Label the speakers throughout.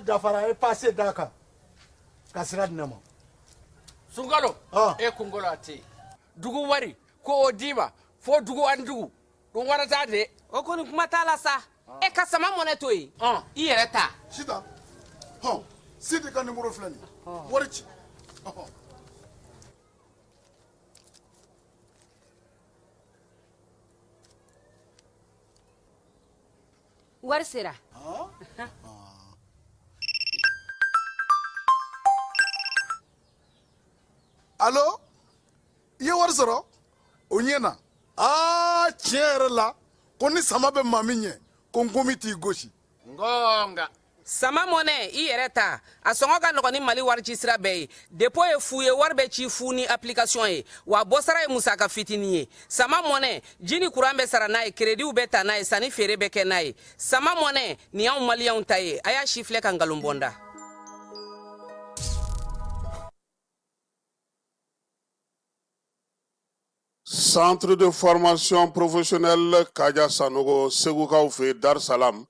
Speaker 1: dafara, a ye pase d'a kan ka sira di ne ma.
Speaker 2: Sunkalo e kunkolo a tɛ yen. Dugu wari ko o d'i ma fo dugu ani dugu ɗum waɗata de.
Speaker 3: O kɔni kuma t'a la sa. E ka sama mɔnɛ to yen, i yɛrɛ ta.
Speaker 4: Sitan, hɔn, Sidi ka nimoro filɛ nin ye, wari ci. Ɔhɔn.
Speaker 3: Wari sera.
Speaker 4: Alo, i ye wari sɔrɔ, o ɲɛna. Aa, tiɲɛ yɛrɛ la, ko ni sama bɛ maa min ɲɛ, ko nkomi t'i gosi.
Speaker 2: Ngonga.
Speaker 3: Sama mɔnɛ, i yɛrɛ ta, a sɔngɔ ka nɔgɔn ni Mali warici sira bɛɛ ye. Depo ye fu ye, wari bɛ ci fu ni application ye, wa bɔsara ye musaka fitinin ye. Sama mɔnɛ, ji ni kuran bɛ sara n'a ye, kerediw bɛ ta n'a ye, sanni feere bɛ kɛ n'a ye. Sama mɔnɛ nin y'anw maliyɛnw ta ye. A y'a si filɛ ka nkalon bɔ n da.
Speaker 5: Centre de formation professionnelle Kaja Sanogo, Segukaw fɛ Dar Salam.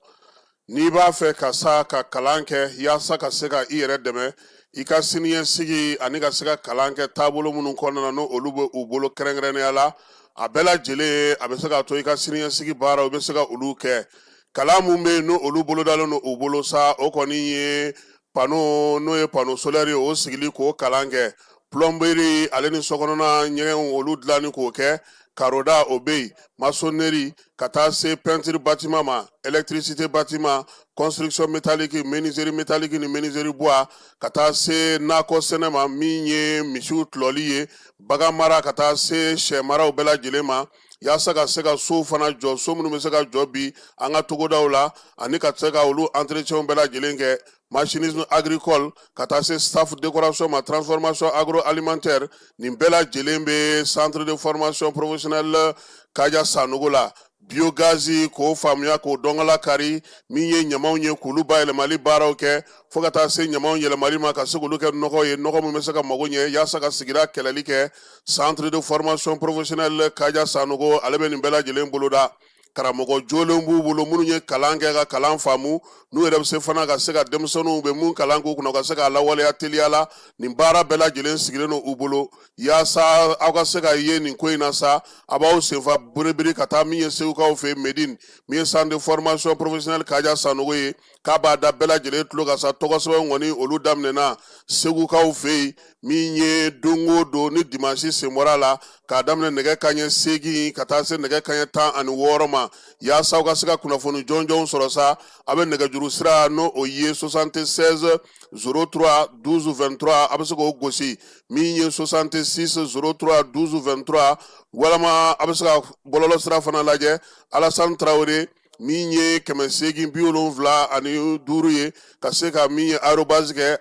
Speaker 5: N'i b'a fɛ ka sa ka kalan kɛ yaasa ka se ka i yɛrɛ dɛmɛ i ka siniɲɛsigi ani ka se ka kalan kɛ taabolo minnu kɔnɔna na, n'o olu bɛ u bolo kɛrɛnkɛrɛnnenya la, a bɛɛ lajɛlen a bɛ se k'a to i ka siniɲɛsigi baaraw i bɛ se ka olu kɛ. Kalan mun bɛ yen, n'o olu bolodalen don u bolo sa, o kɔni ye panneau, n'o ye panneau solaire ye, o sigili k'o kalan kɛ, plomberie ale ni sokɔnɔna ɲɛgɛnw olu dilanni k'o kɛ, karoda o bɛ yen, maçonnerie ka taa se peinture bâtiment ma, électricité bâtiment, construction métallique, menuiserie métallique ni menuiserie bois, ka taa se nakɔ sɛnɛ ma, min ye misiw tulɔli ye, bagan mara, ka taa se sɛ maraw bɛɛ lajɛlen ma, yaasa ka se ka sow fana jɔ, so minnu bɛ se ka jɔ bi an ka togodaw la, ani ka se ka olu entretien bɛɛ lajɛlen kɛ, machinisme agricole, ka taa se staff décoration ma, transformation agroalimentaire. Nin bɛɛ lajɛlen bɛ centre de formation professionnelle Kaja Sanogo la. Biogazi k'o faamuya, k'o dɔnkala kari, min ye ɲamaw ye, k'olu bayɛlɛmali baaraw kɛ, fo ka taa se ɲamaw yɛlɛmali ma ka se k'olu kɛ nɔgɔ ye, nɔgɔ min bɛ se ka mago ɲɛ yaasa ka sigida kɛlɛli kɛ. Centre de formation professionnelle Kaja Sanogo, ale bɛ nin bɛɛ lajɛlen boloda. Karamɔgɔ jolenw b'u bolo minnu ye kalan kɛ ka kalan faamu, n'u yɛrɛ bɛ se fana ka se ka denmisɛnninw bɛ mun kalan k'u kunna, ka se k'a lawaleya teliya la. Nin baara bɛɛ lajɛlen sigilen don u bolo yaasa aw ka se ka ye nin ko in na sa. A b'aw senfa biribiri ka taa min ye Segukaw fɛ Medine, min ye centre de formation professionnelle Kaja Sanogo ye, k'a b'a da bɛɛ lajɛlen tulo kan sa. Tɔgɔ sɛbɛn kɔni olu daminɛna Segukaw fɛ yen, min ye don o don ni dimansi sen bɔra a la, k'a daminɛ nɛgɛ kanɲɛ 8 ka taa se nɛgɛ kanɲɛ 16 ma. Yaasa aw ka se ka kunnafoni jɔnjɔnw sɔrɔ sa, a bɛ nɛgɛjuru sira, n'o o ye 76 03 12 23, a bɛ se k'o gosi, min ye 66 03 12 23, walima a bɛ se ka bɔlɔlɔ sira fana lajɛ, Alassane Traoré, min ye 875 ye, ka se ka min ye arobase kɛ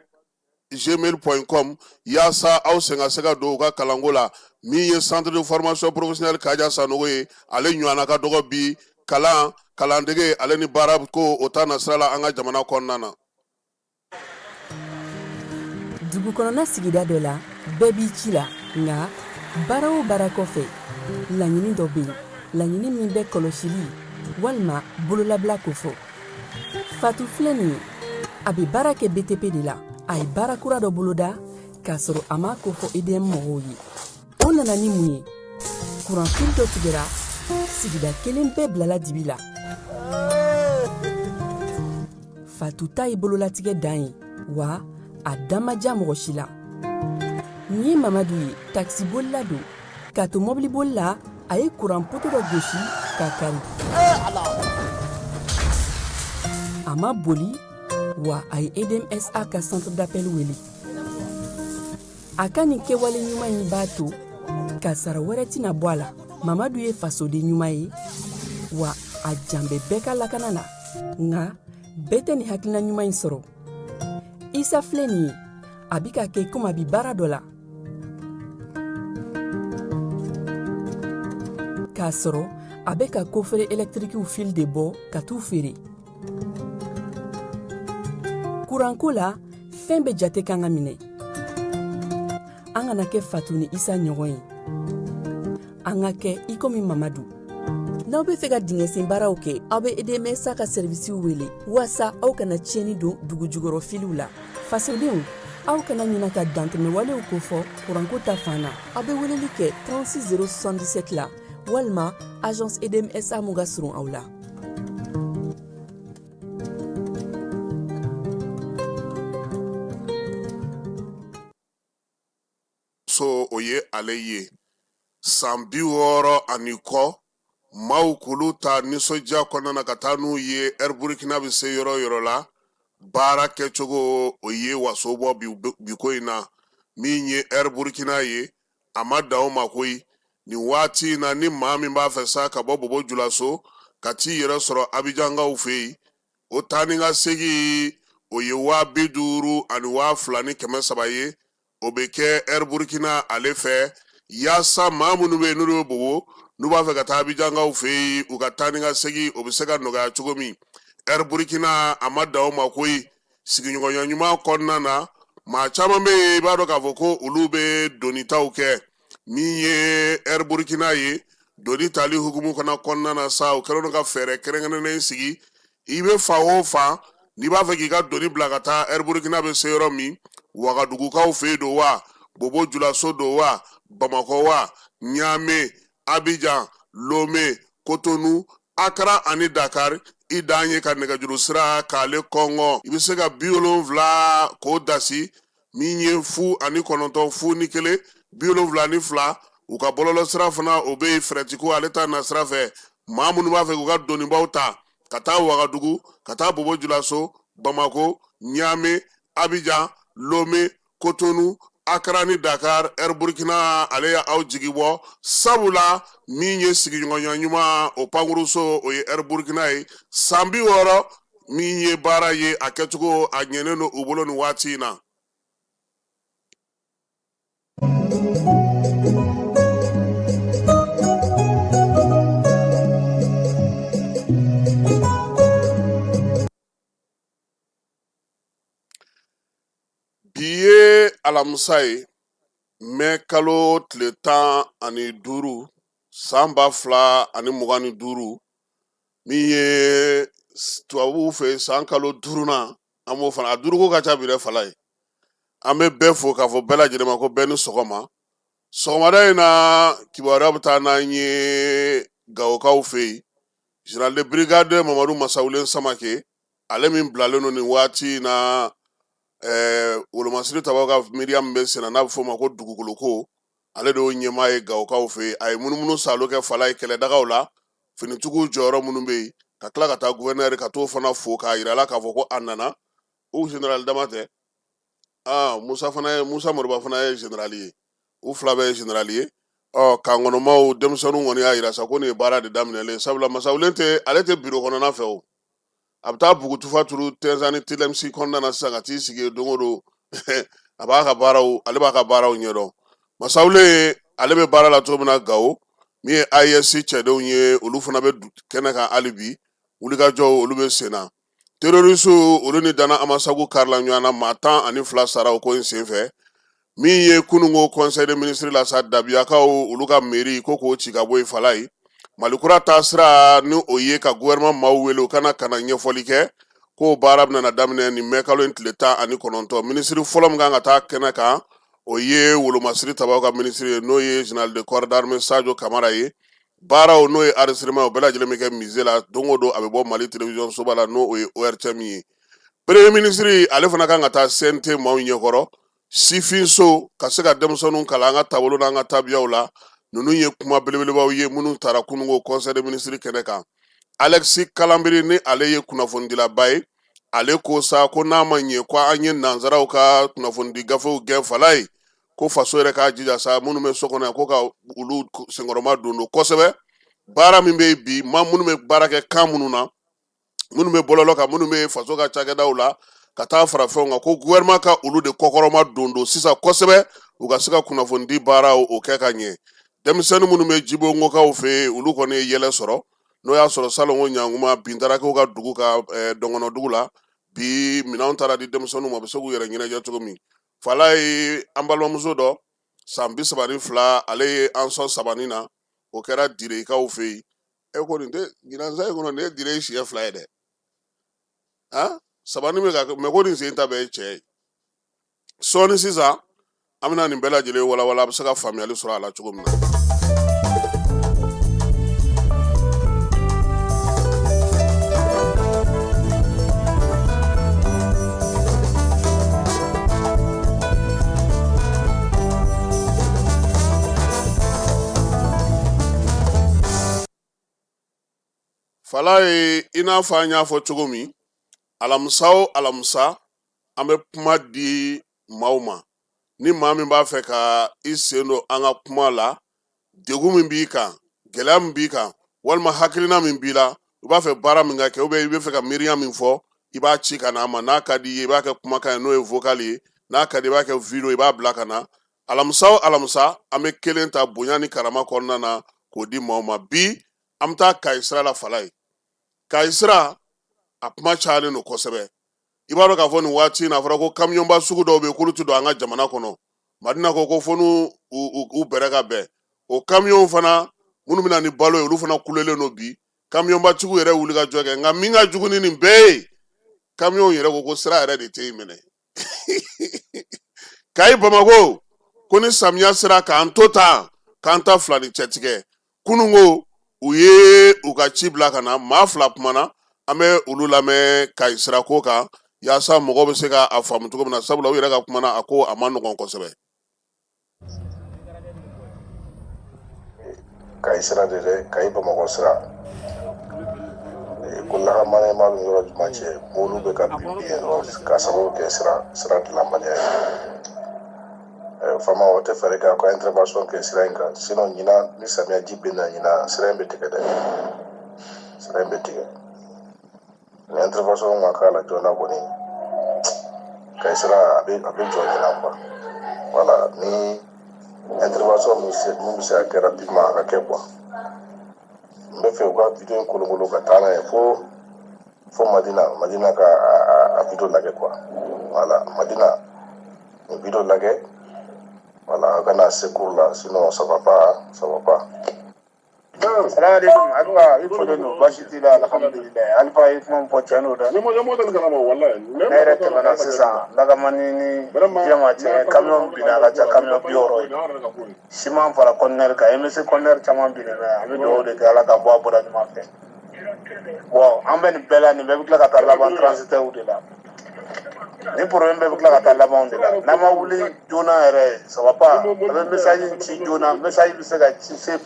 Speaker 5: gmail.com, yaasa aw sen ka se ka don u ka kalanko la. Min ye centre de formation professionnelle Kaja Sanogo ye, ale ɲɔgɔnna ka dɔgɔ bi kalan kalandege ale ni baara ko o ta nasira la an ka jamana kɔnɔna na.
Speaker 6: Dugu kɔnɔna sigida dɔ la, bɛɛ b'i ci la, nka baara o baara kɔfɛ, laɲini dɔ bɛ yen, laɲini min bɛ kɔlɔsili walima bololabila kofɔ. Fatu filɛ nin ye, a bɛ baara kɛ BTP de la. A ye baara kura dɔ boloda k'a sɔrɔ a m'a kofɔ EDM mɔgɔw ye. O nana ni mun ye? Kuranfili dɔ tigɛra, sigida kelen bɛɛ bilala dibi la. Fatu ta ye bololatigɛ dan ye, wa a da ma diya mɔgɔ si la. Nin ye Mamadu ye, takisibolila don. K'a to mɔbiliboli la, a ye kuran poto dɔ gosi k'a kari. A ma boli, wa a ye EDMSA ka centre d'appel wele. A ka nin kɛwale ɲuman in b'a to kasara wɛrɛ tɛna bɔ a la. Mamadu ye fasoden ɲuman ye, wa a jan bɛ bɛɛ ka lakana na. Nka bɛɛ tɛ nin hakilina ɲuman in sɔrɔ. Isa filɛ nin ye, a bi ka kɛ komi a bi baara dɔ la, k'a sɔrɔ a bɛ ka kofere ɛlɛtirikiw fil de bɔ ka t'u feere. Kuranko la, fɛn bɛɛ jate kan ka minɛ. An kana kɛ Fatu ni Isa ɲɔgɔn ye, an ka kɛ i komi Mamadu. N'aw bɛ fɛ ka dingɛsen baaraw kɛ, aw bɛ EDMSA ka sɛrivisiw wele waasa aw kana tiɲɛni don dugu jukɔrɔ filiw la. Fasodenw, aw kana ɲina ka dantɛmɛwalew kofɔ kuranko ta fan na. Aw bɛ weleli kɛ 36 077 la walima agence EDMSA mun ka surun aw la.
Speaker 5: So o ye ale ye san 60 ani kɔ maaw k'olu ta nisɔndiya kɔnɔna na ka taa n'u ye Air Burkina bɛ se yɔrɔ o yɔrɔ la baara kɛcogo o ye waso bɔ bi ko in na. Min ye Air Burkina ye, a ma dan o ma koyi. Nin waati in na, ni maa min b'a fɛ sa ka bɔ Bobo Julaso ka t'i yɛrɛ sɔrɔ Abijankaw fɛ yen, o taa ni ka segin o ye 50,000 ani 2,300 ye. O bɛ kɛ Air Burkina ale fɛ yaasa maa minnu bɛ yen n'olu bɛ Bobo, n'u b'a fɛ ka taa Abijankaw fɛ yen, u ka taa ni ka segin o bɛ se ka nɔgɔya cogo min. Air Burkina a ma dan o ma koyi. Sigiɲɔgɔnya ɲuman kɔnɔna na, maa caman bɛ yen, i b'a dɔn k'a fɔ ko olu bɛ donitaw kɛ. Min ye Air Burkina ye, doni tali hukumu fana kɔnɔna na sa, u kɛlen don ka fɛɛrɛ kɛrɛnkɛrɛnnen sigi. I bɛ fan o fan, n'i b'a fɛ k'i ka doni bila ka taa Air Burkina bɛ se yɔrɔ min, Wagadugukaw fɛ yen don wa, Bobo Julaso don wa, Bamakɔ wa, Ɲame, Abijan, Lome, Kotonu, Akara ani Dakar, i dan ye ka nɛgɛjuru sira k'ale kɔngɔ. I bɛ se ka 70 k'o dasi, min ye 0 ani 9 0 ni 1 72. U ka bɔlɔlɔ sira fana o bɛ yen, fɛrɛtiko ale ta nasira fɛ. Maa minnu b'a fɛ k'u ka donibaw ta ka taa Wagadugu, ka taa Bobo Julaso, Bamako, Ɲame, Abijan, Lome, Kotonu, Akara ni Dakar, Air Burkina ale ye aw jigi bɔ, sabula min ye sigiɲɔgɔnya ɲuman o pankuruso o ye Air Burkina ye. San 60 min ye baara ye, a kɛcogo a ɲɛnen don u bolo nin waati in na. Bi ye alamisa ye, mɛ kalo tile 15 san 2025, min ye tubabuw fɛ san kalo duurunan, an b'o fana a duuruko ka ca bi dɛ fala ye. An bɛ bɛɛ fo k'a fɔ bɛɛ lajɛlen ma ko bɛɛ ni sɔgɔma. Sɔgɔmada in na, kibaruya bɛ taa n'an ye Gawokaw fɛ yen. Général de brigade Mamadu Masawulen Samake, ale min bilalen don nin waati in na wolomasiri tabaw ka miiriya min bɛ senna n'a bɛ f'o ma ko dugukoloko, ale de y'o ɲɛmaa ye Gawokaw fɛ yen. A ye munumunu saalo kɛ fala ye kɛlɛdagaw la, finitigiw jɔyɔrɔ minnu bɛ yen, ka tila ka taa gouverneur ka t'o fana fo k'a yira a la k'a fɔ ko a nana. U général dama tɛ, aa Musa fana ye, Musa Moriba fana ye général ye, u fila bɛɛ ye général ye. Ɔ kan kɔnɔmaw denmisɛnninw kɔni y'a yira sa ko nin ye baara de daminɛlen, sabula Masawulen tɛ, ale tɛ biro kɔnɔna fɛ, o a bɛ taa bugutufa turu Tɛnzani Tilemsi kɔnɔna na sisan ka t'i sigi yen don o don. A b'a ka baaraw, ale b'a ka baaraw ɲɛdɔn. Masawulen ale bɛ baara la cogo min na Gawo, min ye AES cɛdenw ye, olu fana bɛ kɛnɛ kan hali bi, wulikajɔw olu bɛ sen na. Terroriste olu ni Dana Amasagu karila ɲɔgɔn na, maa 12 sara o ko in senfɛ. Min ye kununko conseil des ministres la sa, Dabiyakaw olu ka mairie ko k'o ci ka bɔ yen fala ye. Mali kura taasira ni o ye ka gouvernement maaw wele u kana ka na ɲɛfɔli kɛ, k'o baara bɛna daminɛ nin mɛ kalo in tile 19. Minisiri fɔlɔ min kan ka taa kɛnɛ kan, o ye wolomasiri tabaw ka minisiri ye, n'o ye général de corps d'armée Sadio Kamara ye. Baaraw n'o ye enregistrement, o bɛɛ lajɛlen bɛ kɛ musée la don o don, a bɛ bɔ Mali télévision soba la, n'o ye ORTM ye. Premier ministre ale fana kan ka taa CNT maaw ɲɛkɔrɔ, sifinso ka se ka denmisɛnninw kalan an ka taabolo n'an ka tabiyaw la. Ninnu ye kuma belebelebaw ye minnu taara kununko conseil des ministres kɛnɛ kan. Alexis Kalambry ni ale ye kunnafonidilaba ye, ale ko sa ko n'a ma ɲɛ ko an ye nansaraw ka kunnafonidi gafew gɛn fala ye, ko faso yɛrɛ k'a jija sa, minnu bɛ so kɔnɔ yan, ko ka olu senkɔrɔma don don kosɛbɛ. Baara min bɛ yen bi, maa minnu bɛ baara kɛ kan minnu na, minnu bɛ bɔlɔlɔ kan, minnu bɛ faso ka cakɛdaw la ka taa fara fɛnw kan, ko gouvernement ka olu de kɔkɔrɔma don don sisan kosɛbɛ, u ka se ka kunnafonidi baaraw o kɛ ka ɲɛ. Denmisɛnnin minnu bɛ Jibongokaw fɛ yen, olu kɔni ye yɛlɛ sɔrɔ, n'o y'a sɔrɔ salon ko ɲankuma bin taara k'u ka dugu ka dɔngɔnɔdugu la. Bi minɛnw taara di denmisɛnninw ma, u bɛ se k'u yɛrɛ ɲɛnajɛ cogo min. Fala ye an balimamuso dɔ, san 32, ale ye an sɔn sabani na, o kɛra Direkaw fɛ yen. E ko nin tɛ ɲinan san in kɔnɔ, nin ye dire siɲɛ 2 ye dɛ. Han, sabani bɛ ka mɛ ko nin sen ta bɛɛ ye cɛ ye. Sɔɔni sisan an bɛna nin bɛɛ lajɛlen walawala, a bɛ se ka faamuyali sɔrɔ a la cogo min na. Falaye, i n'a fɔ an y'a fɔ cogo min, alamisa o alamisa an bɛ kuma di maaw ma. Ni maa min b'a fɛ ka i sen don an ka kuma la, degun min b'i kan, gɛlɛya min b'i kan, walima hakilina min b'i la, i b'a fɛ baara min ka kɛ, ou bien i bɛ fɛ ka miiriya min fɔ, i b'a ci ka na a ma. N'a ka di i ye, i b'a kɛ kumakan ye, n'o ye vocal ye. N'a ka di i b'a kɛ video, i b'a bila ka na. Alamisa o alamisa an bɛ kelen ta bonya ni karama kɔnɔna na k'o di maaw ma. Bi an bɛ taa Kayi sira la. Falaye, Kayi sira a kuma cayalen don kosɛbɛ. I b'a dɔn k'a fɔ nin waati in na, a fɔra ko kamiyɔnba sugu dɔw bɛ yen k'olu tɛ don an ka jamana kɔnɔ. Madina ko fo n'u u bɛrɛ ka bɛn. O kamiyɔnw fana minnu bɛ na ni balo ye, olu fana kulelen don bi. Kamiyɔnbatigiw yɛrɛ wuli ka jɔ kɛ. Nka min ka jugu ni nin bɛɛ ye, kamiyɔnw yɛrɛ ko sira yɛrɛ de tɛ yen minɛ Kayi Bamakɔ, ko ni samiya sera k'an to tan, k'an ta fila ni cɛtigɛ. Kununko u ye u ka ci bila ka na, maa 2 kumana, an bɛ olu lamɛn Kayi sirako kan, yaasa mɔgɔw bɛ se ka a faamu cogo min na, sabula u yɛrɛ ka kumana, a ko a ma nɔgɔn kosɛbɛ.
Speaker 7: Kayi sira de dɛ, Kayi Bamakɔ sira ko Lakamane ma ni yɔrɔ jumɛn cɛ, mobili bɛ ka bin bin dɔrɔn ka sababu kɛ sira dilanbaliya ye. Faama o tɛ fɛɛrɛ kɛ ka intervention kɛ sira in kan, sinon ɲinan ni samiya ji bɛ na, ɲinan sira in bɛ tigɛ dɛ, sira in bɛ tigɛ. Ni intervention ma k'a la joona kɔni, Kayi sira a bɛ jɔ ɲinan quoi. Voilà, ni intervention min bɛ se ka kɛ rapidement, a ka kɛ quoi. N bɛ fɛ u ka video in kolokolo ka taa n'a ye fo Madina ka a video lajɛ quoi. Voilà, Madina nin video lajɛ, voilà, a ka na secours la, sinon ça va pas, ça va pas.
Speaker 8: Salamaleykum Alpha, i folen don, baasi t'i la? Alhamdulilayi. Alpha, ye kuma min fɔ, tiɲɛ don dɛ. Ne yɛrɛ tɛmɛna sisan Lakamani ni Jɛma cɛ, camion binna, a ka ca camion 60 ye, siman fara conteneur kan, MSC conteneur caman binnen bɛ. An bɛ dugawu de kɛ, Ala ka bɔ a bɔda ɲuman fɛ. Bon, an bɛ nin bɛɛ la, nin bɛɛ bɛ tila ka taa laban transitaires de la. Nin problème bɛɛ bɛ tila ka taa laban de la n'an ma wuli joona yɛrɛ. Ça va pas. A bɛ message ci joona, message bɛ se ka ci se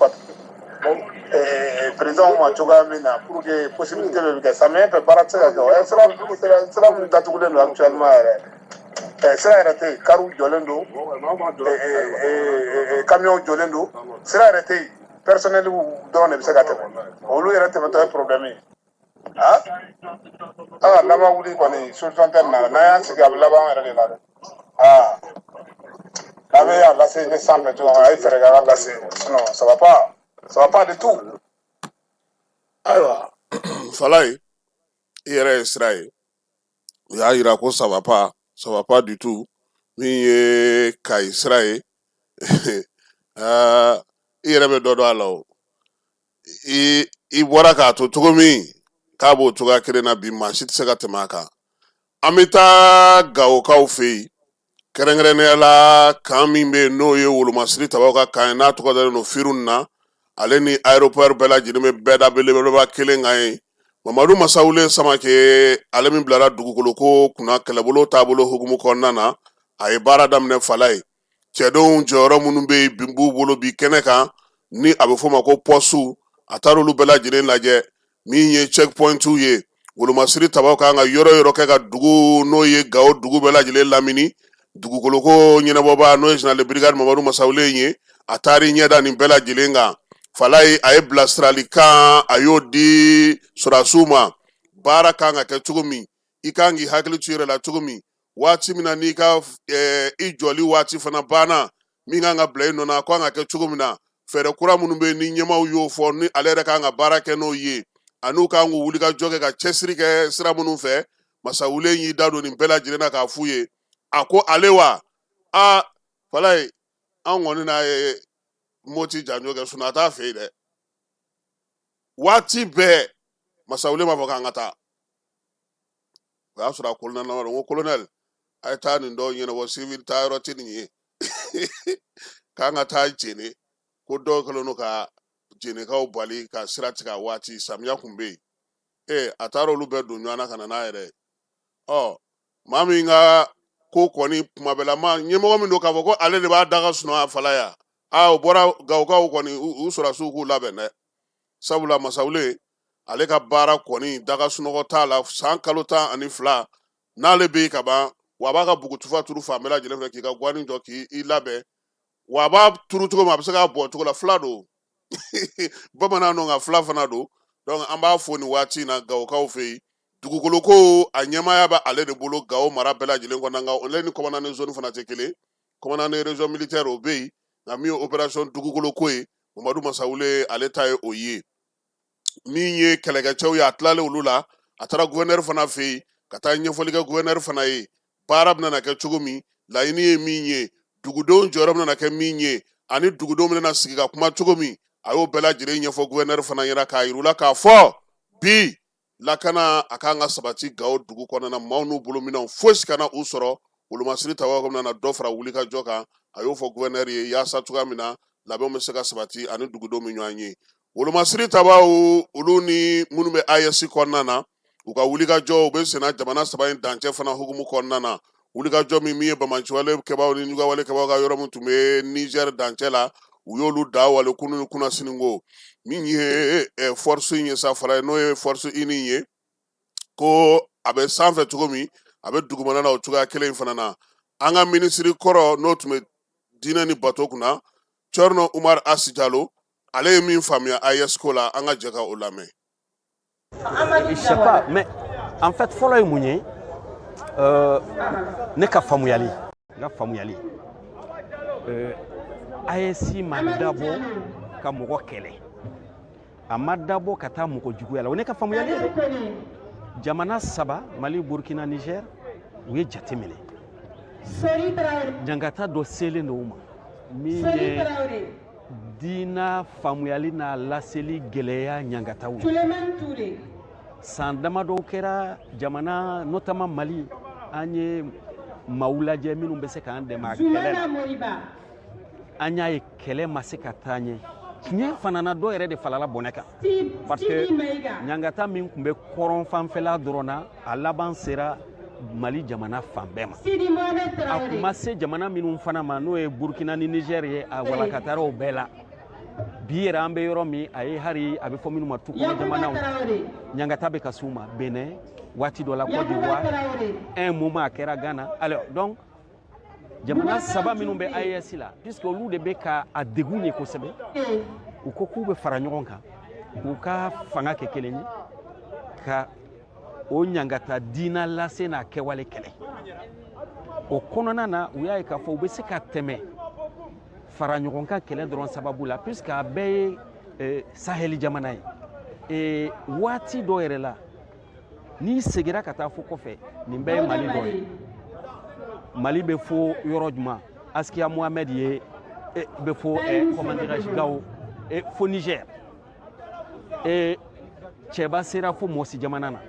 Speaker 8: président ma cogoya min na, pour que possibilité bɛ kɛ. Samiyɛ fɛ, baara tɛ se ka kɛ. O sira min datugulen don actuellement yɛrɛ, sira yɛrɛ tɛ yen. Kariw jɔlen don, camion jɔlen don, sira yɛrɛ tɛ yen. Personnel dɔrɔn de bɛ se ka tɛmɛ, olu yɛrɛ tɛmɛtɔ ye problème ye. Ah ah, laban wuli kɔni, solution tɛ nin na. N'an y'an sigi, a bɛ laban an yɛrɛ de la dɛ. Ah, n'a bɛ a lase ne sanfɛ cogo min, a ye fɛɛrɛ kɛ a ka lase, sinon ça va pas, ça va pas du tout.
Speaker 5: Ayiwa Falaye, i yɛrɛ ye sira ye, u y'a yira ko ça va pas, ça va pas du tout. Min ye Kayi sira ye, i yɛrɛ bɛ dɔ dɔn a la. O i bɔra k'a to cogo min k'a b'o cogoya kelen na bi, maa si tɛ se ka tɛmɛ a kan. An bɛ taa Gawokaw fɛ yen, kɛrɛnkɛrɛnnenya la kan min bɛ yen, n'o ye wolomasiri tabaw ka kan ye, n'a tɔgɔ dalen don Firun na, ale ni aéroport bɛɛ lajɛlen bɛ bɛɛda belebeleba kelen kan ye. Mamadu Masawule Samake, ale min bilara dugukolo ko kunna kɛlɛbolo taabolo hukumu kɔnɔna na, a ye baara daminɛ. Falaye, cɛdenw jɔyɔrɔ minnu bɛ yen bi b'u bolo bi kɛnɛ kan, ni a bɛ f'o ma ko pɔsiw, a taara olu bɛɛ lajɛlen lajɛ. Min ye checkpointiw ye, wolomasiri tabaw kan ka yɔrɔ yɔrɔ kɛ ka dugu, n'o ye Gawo dugu bɛɛ lajɛlen lamini. Dugukoloko ɲɛnabɔba, n'o ye général de brigade Mamadu Masawule ye, a taar'i ɲɛ da nin bɛɛ lajɛlen kan. Falaye, a ye bilasiralikan, a y'o di sɔrɔdasiw ma, baara kan ka kɛ cogo min, i kan k'i hakili to i yɛrɛ la cogo min, waati min na n'i ka i jɔli waati fana banna, min kan ka bila i nɔ na, ko an ka kɛ cogo min na, fɛɛrɛ kura minnu bɛ yen ni ɲɛmaaw y'o fɔ, ni ale yɛrɛ kan ka baara kɛ n'o ye, an'u kan k'u wuli ka jɔ kɛ ka cɛsiri kɛ sira minnu fɛ. Masawule y'i da don nin bɛɛ lajɛlen na k'a f'u ye. A ko ale wa aa Falaye, an kɔni n'a ye Moti janjo kɛ, sunaa t'a fɛ yen dɛ. Waati bɛɛ Masawule b'a fɔ k'an ka taa. O y'a sɔrɔ a kolonɛli n ko kolonɛli, a ye taa nin dɔw ɲɛnabɔ, civil taa yɔrɔ tɛ nin ye, k'an ka taa Jene, ko dɔw kɛlen don ka Jenekaw bali ka sira tigɛ a waati, samiya kun bɛ yen. Ee, a taara olu bɛɛ don ɲɔgɔn na ka na n'a yɛrɛ ye. Ɔ, maa min ka ko kɔni kuma bɛɛ la, ma ɲɛmɔgɔ min don k'a fɔ ko ale de b'a da ka sunɔgɔ a falaya, aa, o bɔra Gawokaw kɔni, u sɔrɔdasiw k'u labɛn dɛ, sabula Masawule ale ka baara kɔni daga sunɔgɔ t'a la. San kalo 12 n'ale bɛ yen ka ban, wa a b'a ka bugutufa turu fan bɛɛ lajɛlen fɛ, k'i ka guwani jɔ k'i labɛn, wa a b'a turu cogo min, a bɛ se k'a bɔ cogo la. Fila don, bamanan don, nka fila fana don. Donc an b'a fo nin waati in na Gawokaw fɛ yen. Dugukolo ko, a ɲɛmaaya bɛ ale de bolo Gawo mara bɛɛ lajɛlen kɔnɔ, nka ale ni commandant de zone fana tɛ kelen. Commandant de région militaire, o bɛ yen, nka min ye opération dugukolo ko ye, Mamadu Masawule ale ta ye o ye. Min ye kɛlɛkɛcɛw ye, a tilalen olu la, a taara gouverneur fana fɛ yen ka taa ɲɛfɔli kɛ gouverneur fana ye, baara bɛna kɛ cogo min, laɲini ye min ye, dugudenw jɔyɔrɔ bɛna kɛ min ye, ani dugudenw bɛna sigi ka kuma cogo min, a y'o bɛɛ lajɛlen ɲɛfɔ gouverneur fana ɲɛna, k'a yir'u la k'a fɔ bi lakana a kan ka sabati Gawo dugu kɔnɔna na, maaw n'u bolominɛnw fosi kana u sɔrɔ. Wolomasiri tabaw bɛna na dɔ fara wulikajɔ kan, a y'o fɔ gouverneur ye, yaasa cogoya min na labɛnw bɛ se ka sabati ani dugudenw bɛ ɲɔgɔn ye. Wolomasiri tabaw, olu ni minnu bɛ AES kɔnɔna na, u ka wulikajɔ u bɛ senna jamana saba in dancɛ fana hukumu kɔnɔna na. Wulikajɔ min ye banbaanciwale kɛbaaw ni ɲugawale kɛbaaw ka yɔrɔ min tun bɛ Niger dancɛ la, u y'olu da wale kunu ni kunasini. Ko min ye force in ye sa fara ye, n'o ye force unie ye, ko a bɛ sanfɛ cogo min, a bɛ dugumana na o cogoya kelen in fana na. An ka minisiri kɔrɔ, n'o tun bɛ diinɛ ni bato kunna, Thierno Oumar Hass Diallo, ale ye min faamuya AES ko la, an ka jɛ ka o lamɛn.
Speaker 9: Je sais pas, mais en fait, fɔlɔ ye mun ye, ne ka faamuyali, n ka faamuyali, AES ma dabɔ ka mɔgɔ kɛlɛ, a ma dabɔ ka taa mɔgɔ juguya la. O ne ka faamuyali ye dɛ. Jamana saba, Mali, Burkina, Niger, u ye jate minɛ, ɲangata dɔ selen don u ma min ye diina faamuyali n'a laseli gɛlɛya ɲangataw ye. San damadɔw kɛra, jamana, notamment Mali, an ye maaw lajɛ minnu bɛ se k'an dɛmɛ a kɛlɛ la. An y'a ye kɛlɛ ma se ka taa ɲɛ. Tiɲɛ fana na, dɔ yɛrɛ de falala bɔnɛ kan, parce que ɲangata min tun bɛ kɔrɔn fanfɛla dɔrɔn na, a laban sera Mali jamana fan bɛɛ ma. A tun ma se jamana minnu fana ma, n'o ye Burkina ni Niger ye, a walakatara o bɛɛ la. Bi yɛrɛ, an bɛ yɔrɔ min, a ye hari a bɛ fɔ minnu ma tukɔnɔ jamanaw, ɲangata bɛ ka s'u ma, Benin, waati dɔ la Côte d'Ivoire, un moment a kɛra Ghana. Alors donc jamana saba minnu bɛ AES la, puisque olu de bɛ ka a degun ye kosɛbɛ, u ko k'u bɛ fara ɲɔgɔn kan k'u ka fanga kɛ kelen ye ka o ɲangata diina lase n'a kɛwale kɛlɛ. O kɔnɔna na, u y'a ye k'a fɔ u bɛ se ka tɛmɛ fara ɲɔgɔn kan kɛlɛ dɔrɔn sababu la, puisque a bɛɛ ye saheli jamana ye. Waati dɔ yɛrɛ la, n'i segira ka taa fo kɔfɛ, nin bɛɛ ye Mali dɔ ye. Mali bɛ fo yɔrɔ jumɛn? Askia Mohamed ye bɛ fo, comment dirais-je, Gao, fo Niger, cɛba sera fo Mɔsi jamana na.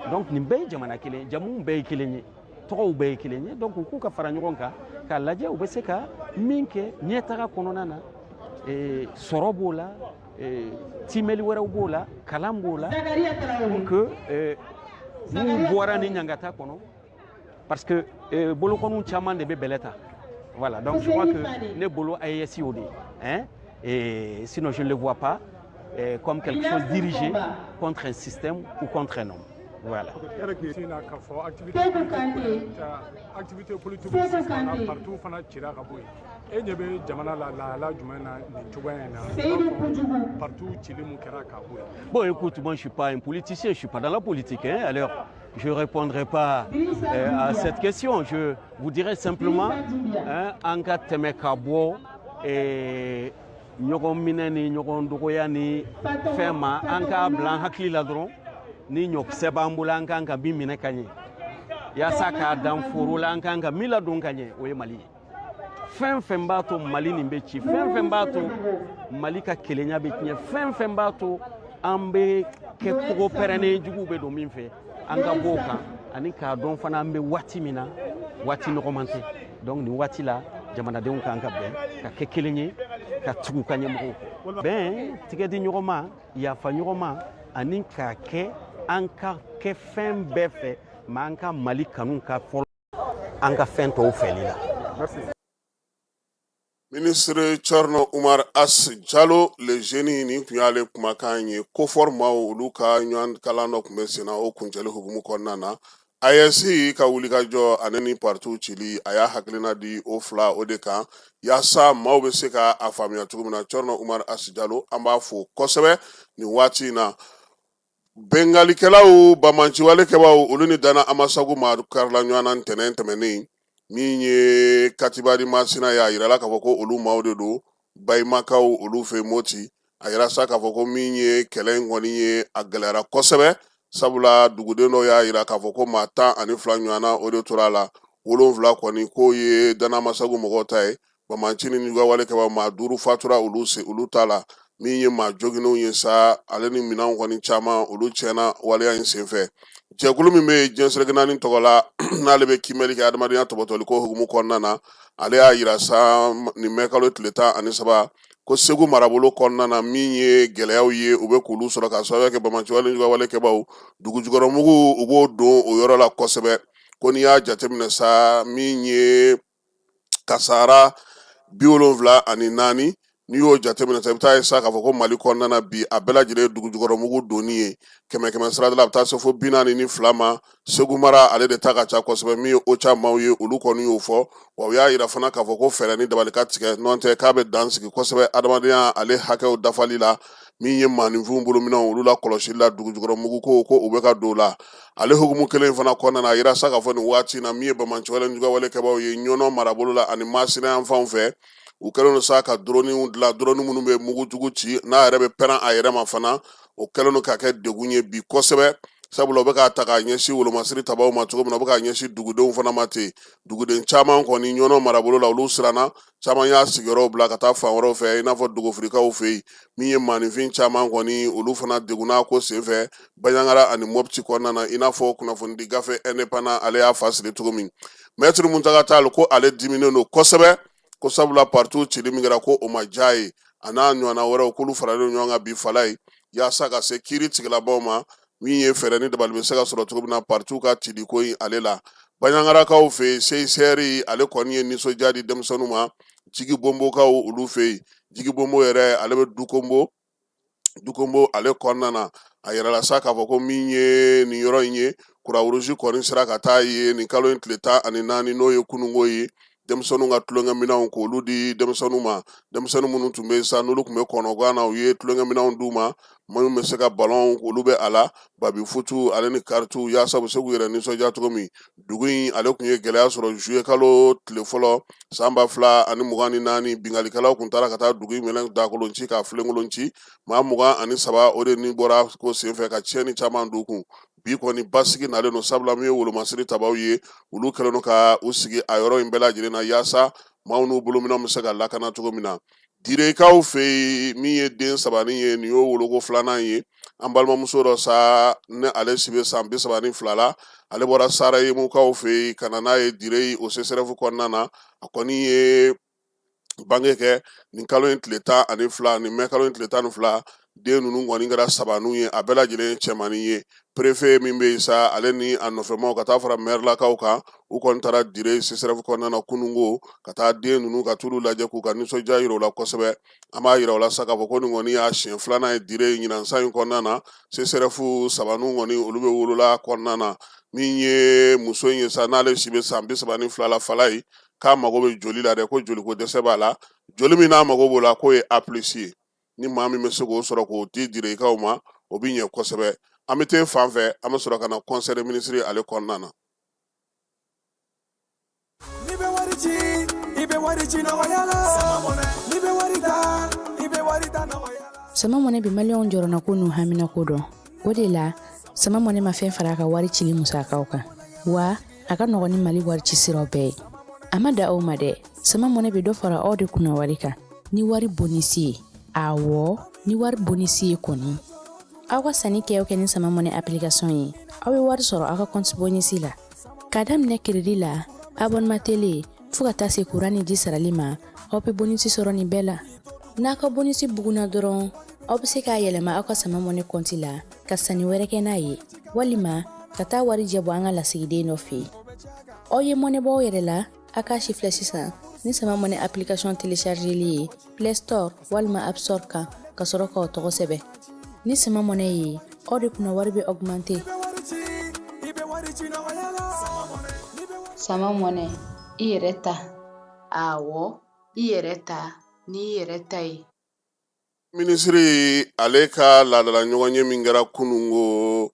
Speaker 9: Donc nin bɛɛ ye jamana kelen, jamuw bɛɛ ye kelen ye, tɔgɔw bɛɛ ye kelen ye. Donc u k'u ka fara ɲɔgɔn kan k'a lajɛ u bɛ se ka min kɛ ɲɛtaga kɔnɔna na. Sɔrɔ b'o la, timɛli wɛrɛw b'o la, kalan b'o la, pour que n'u bɔra ni ɲangata kɔnɔ, parce que bolokɔniw caman de bɛ bɛlɛ ta. Voilà, donc je crois que ne bolo, AES o de ye, hein, et sinon je ne le vois pas comme quelque chose dirigé contre un système ou contre un homme. Voilà.
Speaker 10: K'a fɔ activité politique sisan na, parti fana cira ka bɔ yen. E ɲɛ bɛ jamana la lahala jumɛn na nin cogoya in na, parti cili mun kɛra ka bɔ yen?
Speaker 9: Bon, écoute, moi je suis pas un politicien, je suis pas dans la politique, hein, alors je ne répondrai pas à cette question. Je vous dirais simplement, hein, an ka tɛmɛ ka bɔ ɲɔgɔn minɛ ni ɲɔgɔn dɔgɔya ni fɛn ma. An k'a bila an hakili la dɔrɔn, ni ɲɔkisɛ b'an bolo, an kan ka min minɛ ka ɲɛ yaasa k'a dan foro la, an kan ka min ladon ka ɲɛ, o ye Mali ye. Fɛn fɛn b'a to Mali nin bɛ ci, fɛn fɛn b'a to Mali ka kelenya bɛ tiɲɛ, fɛn fɛn b'a to An bɛ kɛ kogo pɛrɛnnen juguw bɛ don min fɛ, an ka bɔ o kan, ani k'a dɔn fana an bɛ waati min na, waati nɔgɔman tɛ. Donc nin waati la, jamanadenw kan ka bɛn ka kɛ kelen ye, ka tugu ka ɲɛmɔgɔw kɔ, bɛn, tigɛ di ɲɔgɔn ma, yafa ɲɔgɔn ma, ani k'a kɛ an ka kɛ fɛn bɛɛ fɛ ma an ka Mali kanu ka fɔlɔ an ka fɛn tɔw fɛli la.
Speaker 5: Minisiri Thierno Oumar As Jalo le jeune, nin tun y'ale kumakan ye. COFOR maaw, olu ka ɲɔgɔn kalan dɔ tun bɛ senna, o kuncɛli hukumu kɔnɔna na, AES ka wulikajɔ ani ni partiw cili, a y'a hakilina di o fila o de kan, yaasa maaw bɛ se ka a faamuya cogo min na. Thierno Oumar As Jalo, an b'a fo kosɛbɛ nin waati in na. Binkannikɛlaw, banbaanciwale kɛbaaw, olu ni Dana Amasagu maa karila ɲɔgɔn na ntɛnɛn tɛmɛnen. Min ye Katibadi Masina ye, a yirala k'a fɔ ko olu maaw de don Bayimakaw olu fɛ Moti. A yira sa k'a fɔ ko min ye kɛlɛ in kɔni ye, a gɛlɛyara kosɛbɛ, sabula duguden dɔw y'a yira k'a fɔ ko maa 12 ɲɔgɔnna o de tora a la, 7 kɔni k'o ye Dana Amasagu mɔgɔw ta ye. Banbaanci ni juguyawale kɛbaa, maa 5 fatura olu se olu ta la. Min ye maa joginnenw ye sa, ale ni minɛnw kɔni caman olu tiɲɛna waleya in senfɛ. Jɛkulu min bɛ yen diɲɛ seleke naani tɔgɔ la, n'ale bɛ kiimɛli kɛ adamadenya tɔbɔtɔli ko hukumu kɔnɔna na, ale y'a yira sa nin mɛkalo tile 13 ko Segu marabolo kɔnɔna na, min ye gɛlɛyaw ye, u bɛ k'olu sɔrɔ k'a sababuya kɛ banbaanciwale juguyawale kɛbaaw dugujukɔrɔmugu, u b'o don o yɔrɔ la kosɛbɛ. Ko n'i y'a jateminɛ sa, min ye kasara 74, n'i y'o jateminɛ sa, i bɛ taa ye sa k'a fɔ ko Mali kɔnɔna na bi, a bɛɛ lajɛlen ye dugujukɔrɔmugu donni ye. Kɛmɛ kɛmɛ sarada la, a bɛ taa se fo 42 ma. Segu mara ale de ta ka ca kosɛbɛ. Min ye OCHA maaw ye, olu kɔni y'o fɔ. Wa u y'a yira fana k'a fɔ ko fɛɛrɛ ni dabali ka tigɛ, n'o tɛ k'a bɛ dan sigi kosɛbɛ adamadenya ale hakɛw dafali la. Min ye maaninfinw bolominɛnw olu la kɔlɔsili la, dugujukɔrɔmugu ko u bɛ ka don o la. Ale hukumu kelen fana kɔnɔna na, a yira sa k'a fɔ nin waati in na, min ye banbaanciwale juguyawale kɛbaaw ye Ɲɔnɔ marabolo la ani Masina yan fanw fɛ, u kɛlen don sa ka droniw dilan, droni minnu bɛ mugujugu ci n'a yɛrɛ bɛ pɛrɛn a yɛrɛ ma fana. O kɛlen don ka kɛ degun ye bi kosɛbɛ, sabula u bɛ k'a ta k'a ɲɛsin wolomasiri tabaw ma cogo min na, u bɛ k'a ɲɛsin dugudenw fana ma ten. Duguden caman kɔni Ɲɔnɔ marabolo la, olu siranna, caman y'a sigiyɔrɔw bila ka taa fan wɛrɛw fɛ, i n'a fɔ Dogofirikaw fɛ yen. Min ye maaninfin caman kɔni, olu fana degunna ko senfɛ Baɲangara ani Mɔpti kɔnɔna na, i n'a fɔ kunnafonidi gafe Indépendant ale y'a fa siri cogo min. Maître Muntaga Tall ko ale diminen don kosɛbɛ, ko sabula partiw cili min kɛra, ko o ma diya ye, a n'a ɲɔgɔnna wɛrɛw, k'olu faralen ɲɔgɔn kan bi fala ye, yaasa ka se kiiri tigilamɔgɔw ma, min ye fɛɛrɛ ni dabali bɛ se ka sɔrɔ cogo min na partiw ka cili ko in ale la. Baɲangarakaw fɛ yen, CICR ale kɔni ye nisɔndiya di denmisɛnninw ma. Jigi Bonbokaw olu fɛ yen, Jigi Bonbo yɛrɛ ale bɛ Dukonbo, Dukonbo ale kɔnɔna na, a yirala sa k'a fɔ ko min ye nin yɔrɔ in ye, Croix-Rouge kɔni sera ka taa yen nin kalo in tile 14, n'o ye kununko ye, denmisɛnninw ka tulonkɛminɛnw k'olu di denmisɛnninw ma. Denmisɛnnin minnu tun bɛ yen sa, n'olu tun bɛ kɔnɔgan na, u ye tulonkɛminɛnw d'u ma, minnu bɛ se ka balɔn, olu bɛ a la, babi futu ale ni karitiw, yaasa u bɛ se k'u yɛrɛ nisɔndiya cogo min. Dugu in ale tun ye gɛlɛya sɔrɔ zuye kalo tile fɔlɔ san 2024. Binkannikɛlaw tun taara ka taa dugu in minɛ dakolon ci k'a filenkolon ci. Maa 23 o de ni bɔra ko senfɛ ka tiɲɛni caman d'u kun. Bi kɔni basigi nalen don, sabula min ye wolomasiri tabaw ye, olu kɛlen don ka u sigi a yɔrɔ in bɛɛ lajɛlen na, yaasa maaw n'u bolominɛnw bɛ se ka lakana cogo min na. Direkaw fɛ yen, min ye den sabanin ye, nin y'o woloko filanan ye. An balimamuso dɔ sa, ni ale si bɛ san 32 la, ale bɔra Sarayemukaw fɛ yen ka na n'a ye Dire o CSRéf kɔnɔna na. A kɔni ye bange kɛ nin kalo in tile 12, nin mɛ kalo in tile 12. Den ninnu kɔni kɛra sabaninw ye, a bɛɛ lajɛlen ye cɛmannin ye. Préfet min bɛ yen sa, ale ni a nɔfɛmaw ka taa fara mɛrilakaw kan, u kɔni taara Dire CSRéf kɔnɔna na kununko ka taa den ninnu ka t'olu lajɛ k'u ka nisɔndiya yira u la kosɛbɛ. An b'a yira u la sa k'a fɔ ko nin kɔni y'a siɲɛ filanan ye Dire ɲinan san in kɔnɔna na, CSRéf sabaninw kɔni olu bɛ wolola kɔnɔna na. Min ye muso in ye sa, n'ale si bɛ san 32 la, fala ye k'a mago bɛ joli la dɛ, ko joliko dɛsɛ b'a la. Joli min n'a mago b'o la, k'o ye A plus ye. Ni maa min bɛ se k'o sɔrɔ k'o di Direkaw ma, o bɛ ɲɛ kosɛbɛ. An bɛ taa fan fɛ, an bɛ sɔrɔ ka na conseil des ministres ale kɔnɔna na.
Speaker 11: N'i bɛ wari ci, i bɛ wari ci nɔgɔya la. N'i bɛ wari ta, i bɛ wari ta nɔgɔya la.
Speaker 12: Sama Money bɛ maliyɛnw jɔrɔnako n'u haminako dɔn. O de la, Sama Money ma fɛn fara a ka wari cili musakaw kan. Wa a ka nɔgɔn ni Mali wari ci siraw bɛɛ ye. A ma dan o ma dɛ, Sama Money bɛ dɔ fara aw de kunna wari kan ni wari bonisi ye. Awɔ, ni wari bonisi ye kɔni. Aw ka sanni kɛ o kɛ ni Sama Money application ye, aw bɛ wari sɔrɔ aw ka compte bonus la. K'a daminɛ crédit la, abonnement télé, fo ka taa se kuran ni ji sarali ma, aw bɛ bonus sɔrɔ nin bɛɛ la. N'a ka bonus bugunna dɔrɔn, aw bɛ se k'a yɛlɛma aw ka Sama Money compte la ka sanni wɛrɛ kɛ n'a ye, walima ka taa warijɛ bɔ an ka lasigiden dɔ fɛ yen. Aw ye mɔnɛ bɔ aw yɛrɛ la, a k'a sifilɛ sisan ni Sama Money application téléchargeli ye Play Store walima App Store kan ka sɔrɔ k'aw tɔgɔ sɛbɛn. Ni Sama Money ye, aw de kunna wari bɛ augmenter.
Speaker 13: Sama Money, i yɛrɛ ta. Awɔ, i yɛrɛ ta n'i yɛrɛ ta ye.
Speaker 5: Minisiri ale ka laadala ɲɔgɔnye min kɛra kunungo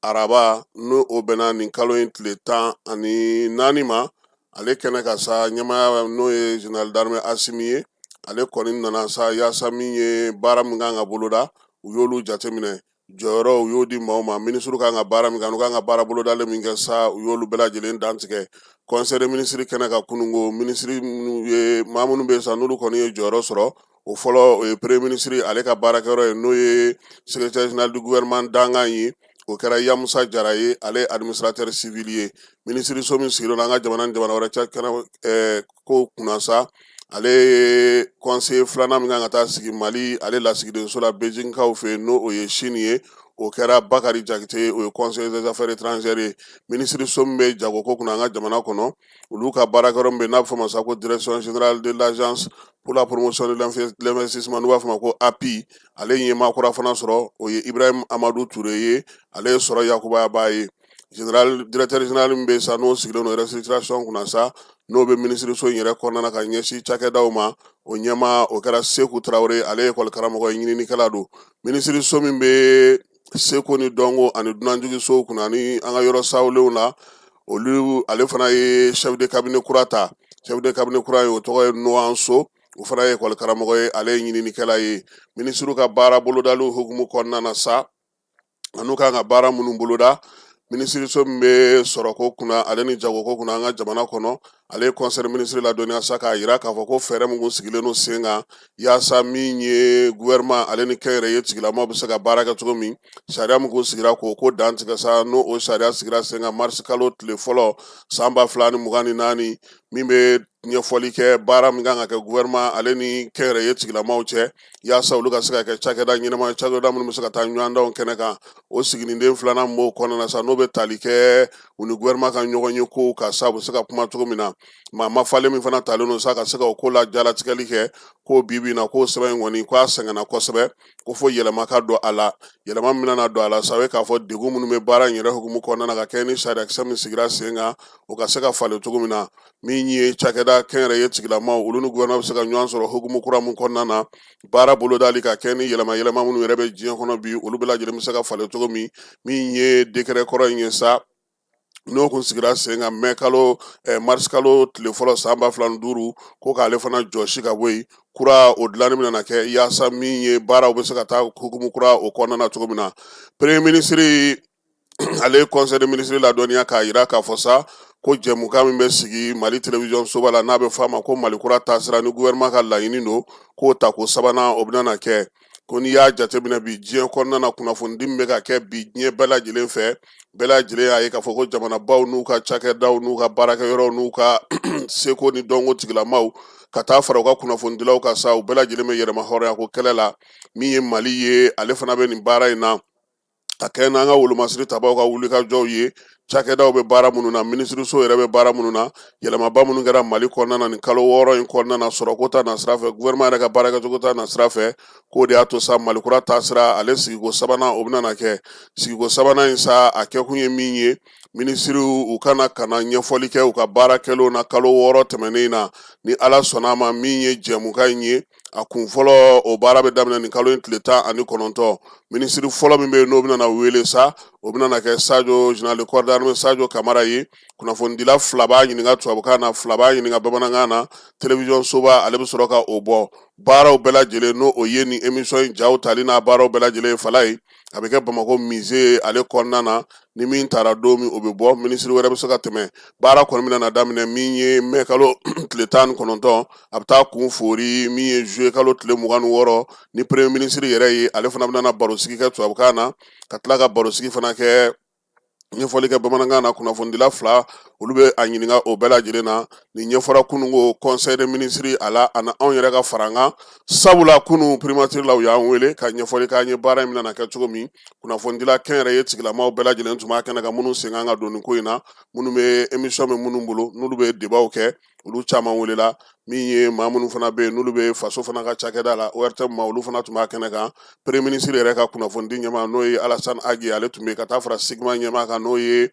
Speaker 5: araba, n'o o bɛnna nin kalo in tile 14 ma, ale kɛnɛ kan sa, ɲɛmaaya n'o ye général d'armée Asimi ye, ale kɔni nana sa yaasa min ye baara min kan ka boloda, u y'olu jateminɛ, jɔyɔrɔ u y'o di maaw ma, minisiriw kan ka baara min kɛ, n'u kan ka baara bolodalen min kɛ sa, u y'olu bɛɛ lajɛlen dantigɛ conseil des ministres kɛnɛ kan kunungo. Minisiri minnu ye maa minnu bɛ yen sa, n'olu kɔni ye jɔyɔrɔ sɔrɔ, o fɔlɔ, o ye premier ministre ale ka baarakɛyɔrɔ ye, n'o ye secrétaire général du gouvernement dankan ye, o kɛra Yamusa Jara ye, ale ye administrateur civil ye. Minisiriso min sigilen don an ka jamana ni jamana wɛrɛ cɛ kɛnɛ ko kunna sa, ale ye conseiller filanan min kan ka taa sigi Mali ale lasigidenso la Beijingkaw fɛ yen, n'o o ye Chine ye, o kɛra Bakari Jakite ye, o ye conseiller des affaires étrangères ye. Minisiriso min bɛ jagoko kunna an ka jamana kɔnɔ, olu ka baarakɛyɔrɔ min bɛ yen n'a bɛ fɔ o ma sa ko direction générale de l'agence pour la promotion de l'investissement, n'u b'a fɔ ma ko API, ale ɲɛmaa kura fana sɔrɔ, o ye Ibrahim Amadu Ture ye, ale ye sɔrɔ yakubayaba ye. Général directeur général min bɛ sa, n'o sigilen don restructuration kunna sa, n'o bɛ minisiriso in yɛrɛ kɔnɔna na ka ɲɛsin cakɛdaw ma, o ɲɛmaa o kɛra Seku Tarawele, ale ye ekɔli karamɔgɔ ye, ɲininikɛla don. Minisiriso min bɛ seko ni dɔnko ani dunanjiginsow kunna ani an ka yɔrɔ sawulenw la, olu ale fana ye chef de cabinet kura ta. Chef de cabinet kura ye, o tɔgɔ ye Noan So, o fana ye ekɔli karamɔgɔ ye, ale ye ɲininikɛla ye. Minisiriw ka baara bolodaliw hukumu kɔnɔna na sa, an'u kan ka baara minnu boloda, minisiriso min bɛ sɔrɔko kunna ale ni jagoko kunna an ka jamana kɔnɔ, ale ye conseil ministre ladɔnniya sa k'a yira k'a fɔ ko fɛɛrɛ min kun sigilen don sen kan yaasa min ye gouvernement ale ni kɛnyɛrɛye tigilamaw bɛ se ka baara kɛ cogo min, sariya min kun sigira k'o ko dantigɛ sa, n'o o sariya sigira sen kan marisi kalo tile fɔlɔ san 2024, min bɛ ɲɛfɔli kɛ baara min kan ka kɛ gouvernement ale ni kɛnyɛrɛye tigilamaw cɛ yaasa olu ka se ka kɛ cakɛda ɲɛnama ye, cakɛda minnu bɛ se ka taa ɲɔgɔndanw kɛnɛ kan. O siginiden filanan min b'o kɔnɔna na sa, n'o bɛ tali kɛ u ni gouvernement ka ɲɔgɔn ye kow kan sa, u bɛ se ka kuma cogo min na, maa mafalen min fana talen don sa ka se ka o ko la jalatigɛli kɛ, ko bi bi in na k'o sɛbɛn in kɔni k'a sɛgɛnna kosɛbɛ, ko fo yɛlɛma ka don a la. Yɛlɛma min bɛna don a la sa, o ye k'a fɔ degun minnu bɛ baara in yɛrɛ hukumu kɔnɔna na ka kɛ ni sariyakisɛ min sigira sen kan, o ka se ka falen cogo min na, min ye cakɛda kɛnyɛrɛye tigilamaw, olu ni gouvernement bɛ se ka ɲɔgɔn sɔrɔ hukumu kura min kɔnɔna na, baara bolodali ka kɛ ni yɛlɛma yɛlɛma minnu yɛrɛ bɛ diɲɛ kɔnɔ bi, olu bɛɛ lajɛlen bɛ se ka falen cogo min. Min ye décret kɔrɔ in ye sa, n'o kun sigira sen kan mɛ kalo marisi kalo tile fɔlɔ san 2005, ko k'ale fana jɔsi ka bɔ yen, kura o dilanni bɛna na kɛ yaasa min ye baaraw bɛ se ka taa hukumu kura o kɔnɔna na cogo min na. Premier ministre ale ye conseil des ministres ladɔnniya k'a yira k'a fɔ sa ko jɛmukan min bɛ sigi Mali télévision soba la, n'a bɛ f'a ma ko Mali kura taasira, ni gouvernement ka laɲini don k'o ta ko sabanan o bɛna na kɛ. Ko n'i y'a jateminɛ bi diɲɛ kɔnɔna na, kunnafonidi min bɛ ka kɛ bi diɲɛ bɛɛ lajɛlen fɛ, bɛɛ lajɛlen y'a ye k'a fɔ ko jamanabaw n'u ka cakɛdaw n'u ka baarakɛyɔrɔw n'u ka seko ni dɔnko tigilamaw ka taa fara u ka kunnafonidilaw kan sa, u bɛɛ lajɛlen bɛ yɛrɛma hɔrɔnya ko kɛlɛ la. Min ye Mali ye, ale fana bɛ nin baara in na ka kɛ n'an ka wolomasiri tabaw ka wulikajɔw ye, cakɛdaw bɛ baara minnu na, minisiriso yɛrɛ bɛ baara minnu na. Yɛlɛmaba minnu kɛra Mali kɔnɔna na nin kalo 6 in kɔnɔna na, sɔrɔko ta nasira fɛ, gouvernement yɛrɛ ka baarakɛcogo ta nasira fɛ, k'o de y'a to sa Mali kura taasira ale sigiko sabanan o bɛna na kɛ. Sigiko sabanan in sa, a kɛkun ye min ye, minisiriw u kana ka na ɲɛfɔli kɛ u ka baara kɛlenw na kalo 6 tɛmɛnen na. Ni Ala sɔnna a ma, min ye jɛmukan in ye, a kun fɔlɔ o baara bɛ daminɛ nin kalo in tile 19. Minisiri fɔlɔ min bɛ yen n'o bɛna na wele sa, o bɛna na kɛ Sajo, général de corps d'armée Sajo Kamara ye. Kunnafonidila fila b'a ɲininka tubabukan na, fila b'a ɲininka bamanankan na, télévision soba ale bɛ sɔrɔ ka o bɔ. Baaraw bɛɛ lajɛlen, n'o o ye nin émission in jaw tali n'a baaraw bɛɛ lajɛlen fala ye, a bɛ kɛ Bamakɔ musée ale kɔnɔna na. Ni min taara don min, o bɛ bɔ, minisiri wɛrɛ bɛ se ka tɛmɛ. Baara kɔni bɛna na daminɛ min ye mɛ kalo tile 19, a bɛ taa kun fori min ye juillet kalo tile 26, ni premier ministre yɛrɛ ye. Ale fana bɛna na barosigi kɛ tubabukan na, ka tila ka barosigi fana kɛ, ɲɛfɔli kɛ bamanankan na. Kunnafonidila fila, olu bɛ a ɲininka o bɛɛ lajɛlen na. Nin ɲɛfɔra kunun ko conseil des ministres a la, ani anw yɛrɛ ka fara an kan, sabula kunun primature la, u y'an wele ka ɲɛfɔli k'an ye baara in bɛna na kɛ cogo min. Kunnafonidila kɛnyɛrɛye tigilamaw bɛɛ lajɛlen tun b'a kɛnɛ kan, minnu sen kan ka don nin ko in na, minnu bɛ émission bɛ minnu bolo, n'olu bɛ débatw kɛ, olu caman welela. Min ye maa minnu fana bɛ yen, n'olu bɛ faso fana ka cakɛda la, ORTM ma, olu fana tun b'a kɛnɛ kan. Premier ministre yɛrɛ ka kunnafonidi ɲɛmaa, n'o ye Alassane Ag, ale tun bɛ ka taa fara SIGMA ɲɛmaa kan, n'o ye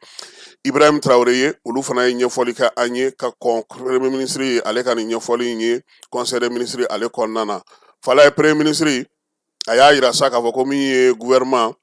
Speaker 5: Ibrahim Traoré ye. Olu fana ye ɲɛfɔli kɛ an ye ka kɔn premier ministre ye ale ka nin ɲɛfɔli in ye conseil des ministres ale kɔnɔna na. Fala ye, premier ministre a y'a yira sa k'a fɔ ko min ye gouvernement,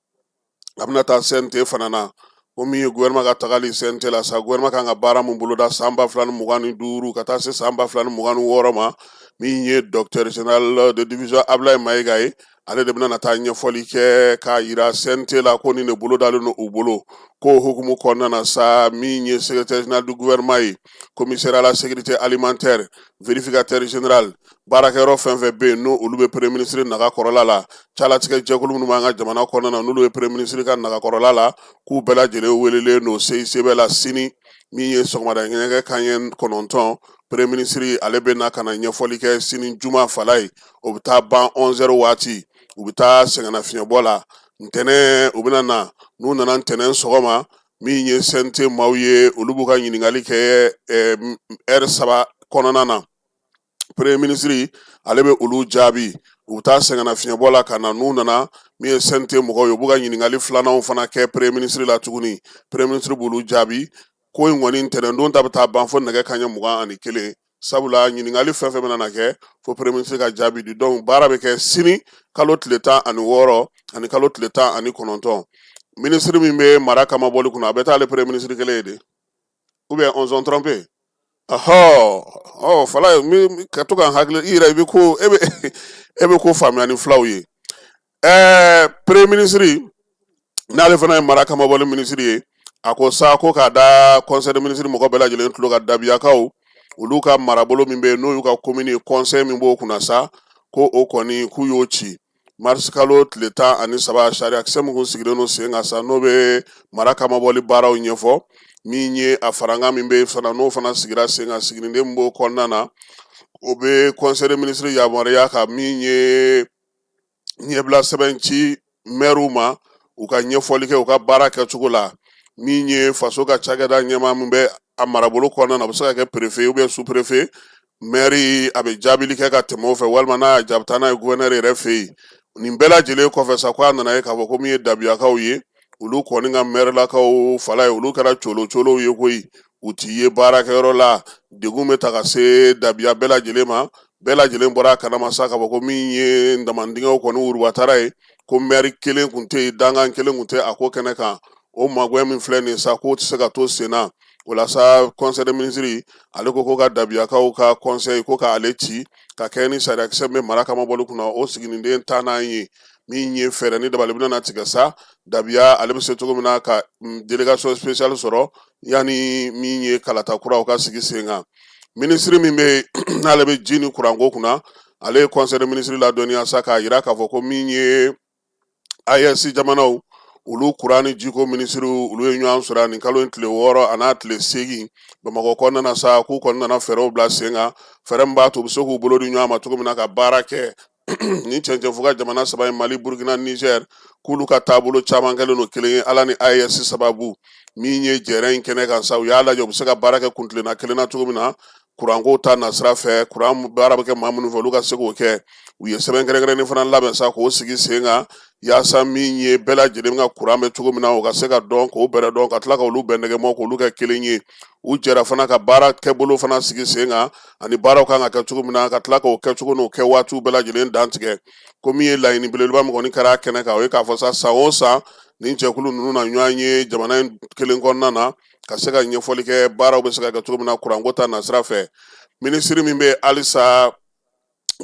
Speaker 5: a bɛna taa CNT fana na, ko min ye gouvernement ka tagali CNT la sa, gouvernement kan ka baara mun boloda san 2025 ka taa se san 2026 ma, min ye docteur général de division Ablaye Mayiga ye, ale de bɛna na taa ɲɛfɔli kɛ k'a yira CNT la ko nin de bolodalen don u bolo. Ko hukumu kɔnɔna na sa, min ye secrétaire général du gouvernement ye, commissaire à la sécurité alimentaire, vérificateur général, baarakɛyɔrɔ fɛn fɛn bɛ yen, n'o olu bɛ premier ministre naga kɔrɔla la, calatigɛ jɛkulu minnu b'an ka jamana kɔnɔna na, n'olu bɛ premier ministre ka naga kɔrɔla la, k'u bɛɛ lajɛlen welelen don CICB la sini, min ye sɔgɔmada nɛgɛ kanɲɛ 9. Premier ministre ale bɛ na ka na ɲɛfɔli kɛ sini juma fala ye. O bɛ taa ban 11 heures waati, u bɛ taa sɛgɛnnafiɲɛbɔ la. Ntɛnɛn u bɛna na, n'u nana ntɛnɛn sɔgɔma, min ye CNT maaw ye, olu b'u ka ɲininkali kɛ heure 3 kɔnɔna na. Premier ministre ale bɛ olu jaabi. U bɛ taa sɛgɛnnafiɲɛbɔ la ka na. N'u nana, min ye CNT mɔgɔw ye, u b'u ka ɲininkali filananw fana kɛ premier ministre la tuguni. Premier ministre b'olu jaabi. Ko in kɔni, ntɛnɛndon ta bɛ taa ban fo nɛgɛ kanɲɛ 21, sabula ɲininkali fɛn fɛn bɛna na kɛ, fo premier ministre ka jaabi di. Donc baara bɛ kɛ sini kalo tile 16 ani kalo tile 19. Minisiri min bɛ mara kamabɔli kunna, a bɛ taa ale premier ministre kelen ye de, ou bien on s'est trompé? Ɔhɔ, ɔ fala mi ka to ka n hakili i yɛrɛ, i bɛ ko e bɛ ko faamuya ni filaw ye. Premier ministre, n'ale fana ye mara kamabɔli minisiri ye, a ko sa ko k'a da conseil des ministres mɔgɔ bɛɛ lajɛlen tulo ka, Dabiyakaw olu ka marabolo min bɛ yen, n'o y'u ka commune ye, conseil min b'o kunna sa, ko o kɔni k'u y'o ci marisi kalo tile 13. Sariyakisɛ min kun sigilen don sen kan sa, n'o bɛ mara kamabɔli baaraw ɲɛfɔ, min ye a farankan min bɛ fana, n'o fana sigira sen kan, siginiden min b'o kɔnɔna na, o bɛ conseil des ministres yamaruya ka min ye ɲɛbila sɛbɛn ci mɛriw ma, u ka ɲɛfɔli kɛ u ka baara kɛcogo la. Min ye faso ka cakɛda ɲɛmaa min bɛ a marabolo kɔnɔna na, a bɛ se ka kɛ préfet ou bien sous préfet, mɛri a bɛ jaabili kɛ ka tɛmɛ o fɛ, walima n'a y'a jaabi taa n'a ye gouverneur yɛrɛ fɛ yen. Nin bɛɛ lajɛlen kɔfɛ sa, ko a nana ye k'a fɔ ko min ye Dabiyakaw ye, olu kɔni ka mɛrilakaw fala ye, olu kɛra colo colow ye koyi, u ti ye baarakɛyɔrɔ la. Degun bɛ ta ka se Dabiya bɛɛ lajɛlen ma. Bɛɛ lajɛlen bɔra a kalama sa k'a fɔ ko min ye damandingɛw kɔni wurubatara ye, ko mɛri kelen kun tɛ yen, dankan kelen kun tɛ a ko kɛnɛ kan. O magwɛn min filɛ nin sa, k'o tɛ se ka to sen na. O la sa, conseil des ministres ale ko ko ka Dabiyakaw ka conseil ko k'ale ci ka kɛ ni sariyakisɛ min bɛ mara kamabɔli kunna, o siginiden 10nan ye, min ye fɛɛrɛ ni dabali bɛna tigɛ sa, Dabiya ale bɛ se cogo min na ka délégation spéciale sɔrɔ yanni min ye kalata kuraw ka sigi sen kan. Minisiri min bɛ n'ale bɛ ji ni kuranko kunna, ale ye conseil des ministres ladɔnniya sa k'a yira k'a fɔ ko min ye AES jamanaw, olu kuran ni jiko minisiriw, olu ye ɲɔgɔn sɔrɔ nin kalo in tile 6 a n'a tile 8 Bamakɔ kɔnɔna na sa, k'u kɔni nana fɛɛrɛw bila sen kan, fɛɛrɛ min b'a to u bɛ se k'u bolo di ɲɔgɔn ma cogo min na ka baara kɛ ni cɛncɛnfuga jamana saba ye, Mali, Burukina, Niger, k'olu ka taabolo caman kɛlen don kelen ye Ala ni AES sababu. Min ye jɛrɛ in kɛnɛ kan sa, u y'a lajɛ u bɛ se ka baara kɛ kuntilenna kelen na cogo min na kuranko ta nasira fɛ, kuran baara bɛ kɛ maa minnu fɛ, olu ka se k'o kɛ. U ye sɛbɛn kɛrɛnkɛrɛnnen fana labɛn sa k'o sigi sen kan, yaasa min ye bɛɛ lajɛlen ka kuran bɛ cogo min na, o ka se ka dɔn, k'o bɛrɛ dɔn, ka tila ka olu bɛɛ nɛgɛmɔ k'olu kɛ kelen ye. U jɛra fana ka baara kɛbolo fana sigi sen kan, ani baaraw kan ka kɛ cogo min na, ka tila k'o kɛcogo n'o kɛ waatiw bɛɛ lajɛlen dantigɛ. Ko min ye laɲini belebeleba min kɔni kɛra a kɛnɛ kan, o ye k'a fɔ sa, san o san nin jɛkulu ninnu na ɲɔgɔn ye jamana in kelen kɔnɔna na, ka se ka ɲɛfɔli kɛ baaraw bɛ se ka kɛ cogo min na kuranko ta nasira fɛ. Minisiri min bɛ halisa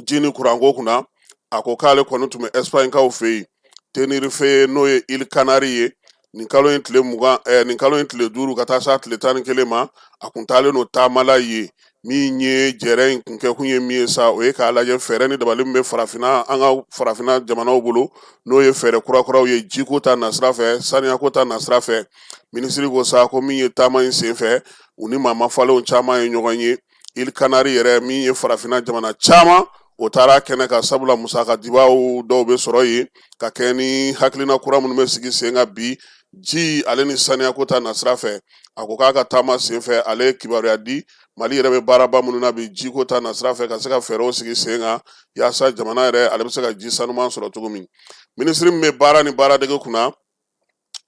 Speaker 5: Ji ni kuranko kunna, a ko k'ale kɔni tun bɛ Espagne-kaw fɛ yen, Tenerife, n'o ye îles Canaries ye, nin kalo in tile 20, nin kalo in tile 5 ka taa s'a tile 11 ma. A kun taalen don taama la yen. Min ye jɛrɛ in kun kɛkun ye min ye sa, o ye k'a lajɛ fɛɛrɛ ni dabali min bɛ farafinna, an ka farafinna jamanaw bolo, n'o ye fɛɛrɛ kurakuraw ye jiko ta nasira fɛ, saniyako ta nasira fɛ. Minisiri ko sa ko min ye taama in senfɛ, u ni maa mafalenw caman ye ɲɔgɔn ye îles Canaries yɛrɛ, min ye farafinna jamana caman o taara kɛnɛ kan, sabula musaka dibaaw dɔw bɛ sɔrɔ yen ka kɛ ni hakilina kura minnu bɛ sigi sen kan bi ji ale ni saniyako ta nasira fɛ. A ko k'a ka taama senfɛ, ale ye kibaruya di Mali yɛrɛ bɛ baaraba minnu na bi jiko ta nasira fɛ, ka se ka fɛɛrɛw sigi sen kan yaasa jamana yɛrɛ ale bɛ se ka ji sanuman sɔrɔ cogo min. Minisiri min bɛ baara ni baaradege kunna,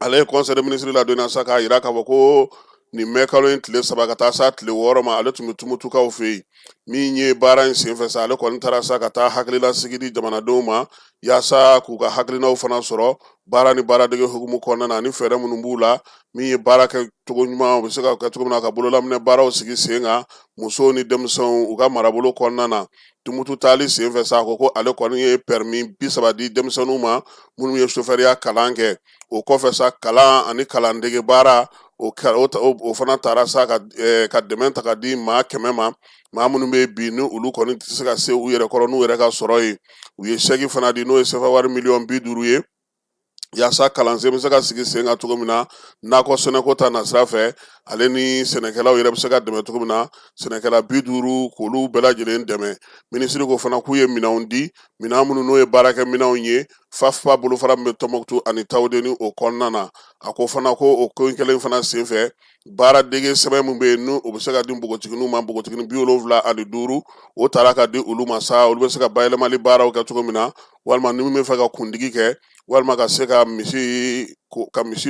Speaker 5: ale ye conseil des ministres ladɔnniya sa k'a jira k'a fɔ ko nin mɛ kalo in tile 3 ka taa s'a tile 6 ma, ale tun bɛ Tumutukaw fɛ yen. Min ye baara in senfɛ sa, ale kɔni taara sa ka taa hakililasigi di jamanadenw ma yaasa k'u ka hakilinaw fana sɔrɔ baara ni baaradege hukumu kɔnɔna na, ani fɛɛrɛ minnu b'u la, min ye baara kɛ cogo ɲuman, u bɛ se ka kɛ cogo min na ka bololaminɛ baaraw sigi sen kan musow ni denmisɛnw u ka marabolo kɔnɔna na. Tumutu taali senfɛ sa, a ko ko ale kɔni ye permis 30 di denmisɛnninw ma minnu ye sofɛriya kalan kɛ. O kɔfɛ sa, kalan ani kalandege baara, o fana taara sa ka dɛmɛ ta ka di maa 100 ma, maa minnu bɛ bi ni olu kɔni tɛ se ka se u yɛrɛ kɔrɔ n'u yɛrɛ ka sɔrɔ ye. U ye sɛki fana di, n'o ye sefa wari miliyɔn 50 ye, yaasa kalansen bɛ se ka sigi sen kan cogo min na nakɔ sɛnɛko ta nasira fɛ, ale ni sɛnɛkɛlaw yɛrɛ bɛ se ka dɛmɛ cogo min na, sɛnɛkɛla 50 k'olu bɛɛ lajɛlen dɛmɛ. Minisiri ko fana k'u ye minɛnw di, minɛn minnu n'o ye baarakɛ minɛnw ye, FAFPA bolofara min bɛ Tɔnbɔkutu ani Tawudeni o kɔnɔna na. A ko fana ko o ko kelen fana senfɛ, baaradege sɛbɛn min bɛ yen n'o bɛ se ka di npogotigininw ma, npogotiginin 75, o taara ka di olu ma sa, olu bɛ se ka bayɛlɛmali baaraw kɛ cogo min na, walima ni min bɛ fɛ ka kundigi kɛ, walima ka se ka misi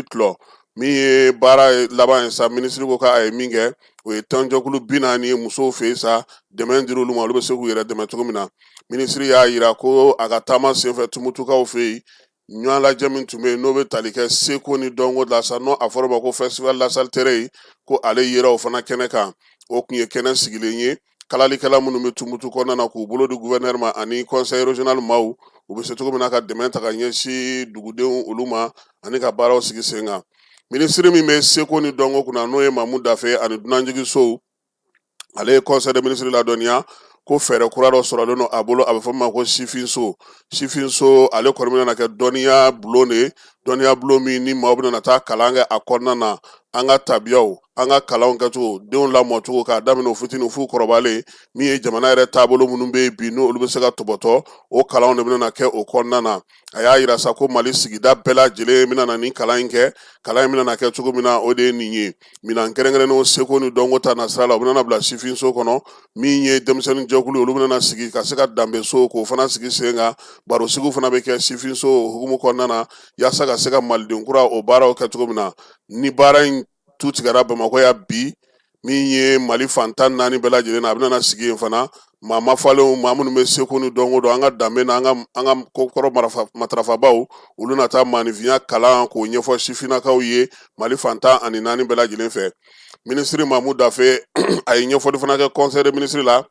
Speaker 5: tulɔ. Min ye baara laban ye sa, minisiri ko k'a ye min kɛ, o ye tɔnjɛkulu 40 ye musow fɛ yen sa, dɛmɛ dir'olu ma, olu bɛ se k'u yɛrɛ dɛmɛ cogo min na. Minisiri y'a jira ko a ka taama senfɛ Tumutukaw fɛ yen, ɲɔgɔn lajɛ min tun bɛ yen n'o bɛ tali kɛ seko ni dɔnko la sa, n'o a fɔra o ma ko festival la Saltéré ye, ko ale yera o fana kɛnɛ kan. O tun ye kɛnɛ sigilen ye kalalikɛla minnu bɛ Tumutu kɔnɔna na k'u bolo di gouverneur ma ani conseil régional maaw, u bɛ se cogo min na ka dɛmɛ ta ka ɲɛsin dugudenw olu ma ani ka baaraw sigi sen kan. Minisiri min bɛ seko ni dɔnko kunna, n'o ye Mamu Dafe ani dunanjiginsow, ale ye conseil des ministres ladɔnniya ko fɛɛrɛ kura dɔ sɔrɔlen don a bolo, a bɛ fɔ min ma ko sifinso. Sifinso ale kɔni bɛna kɛ dɔnniya bulon de ye, dɔnniya bulon min ni maaw bɛna taa kalan kɛ a kɔnɔna na, an ka tabiyaw, an ka kalanw kɛcogo, denw lamɔcogo, k'a daminɛ u fitinin f'u kɔrɔbalen, min ye jamana yɛrɛ taabolo minnu bɛ yen bi n'olu bɛ se ka tɔbɔtɔ, o kalanw de bɛna kɛ o kɔnɔna na. A y'a yira sa ko Mali sigida bɛɛ lajɛlen bɛna na nin kalan in kɛ. Kalan in bɛna kɛ cogo min na, o de ye nin ye. Minɛn kɛrɛnkɛrɛnnenw seko ni dɔnko ta nasira la, o bɛna bila sifinso kɔnɔ. Min ye denmisɛnnin jɛkulu, olu bɛna sigi ka se ka danbeso k'o fana sigi sen kan. Barosigiw fana bɛ kɛ sifinso hukumu kɔnɔna na yaasa ka se ka maliden kura o baaraw kɛ cogo min na. Ni baara in tu tigɛra Bamakɔ yan bi, min ye Mali fan 14 bɛɛ lajɛlen na, a bɛna sigi yen fana. Maa mafalenw, maa minnu bɛ seko ni dɔnko dɔn, an ka danbe na, an ka kokɔrɔ matarafabaw, olu na taa maaninfinya kalan k'o ɲɛfɔ sifinnakaw ye Mali fan 14 bɛɛ lajɛlen fɛ. Minisiri Mamu Dafe, a ye ɲɛfɔli fana kɛ conseil des ministres la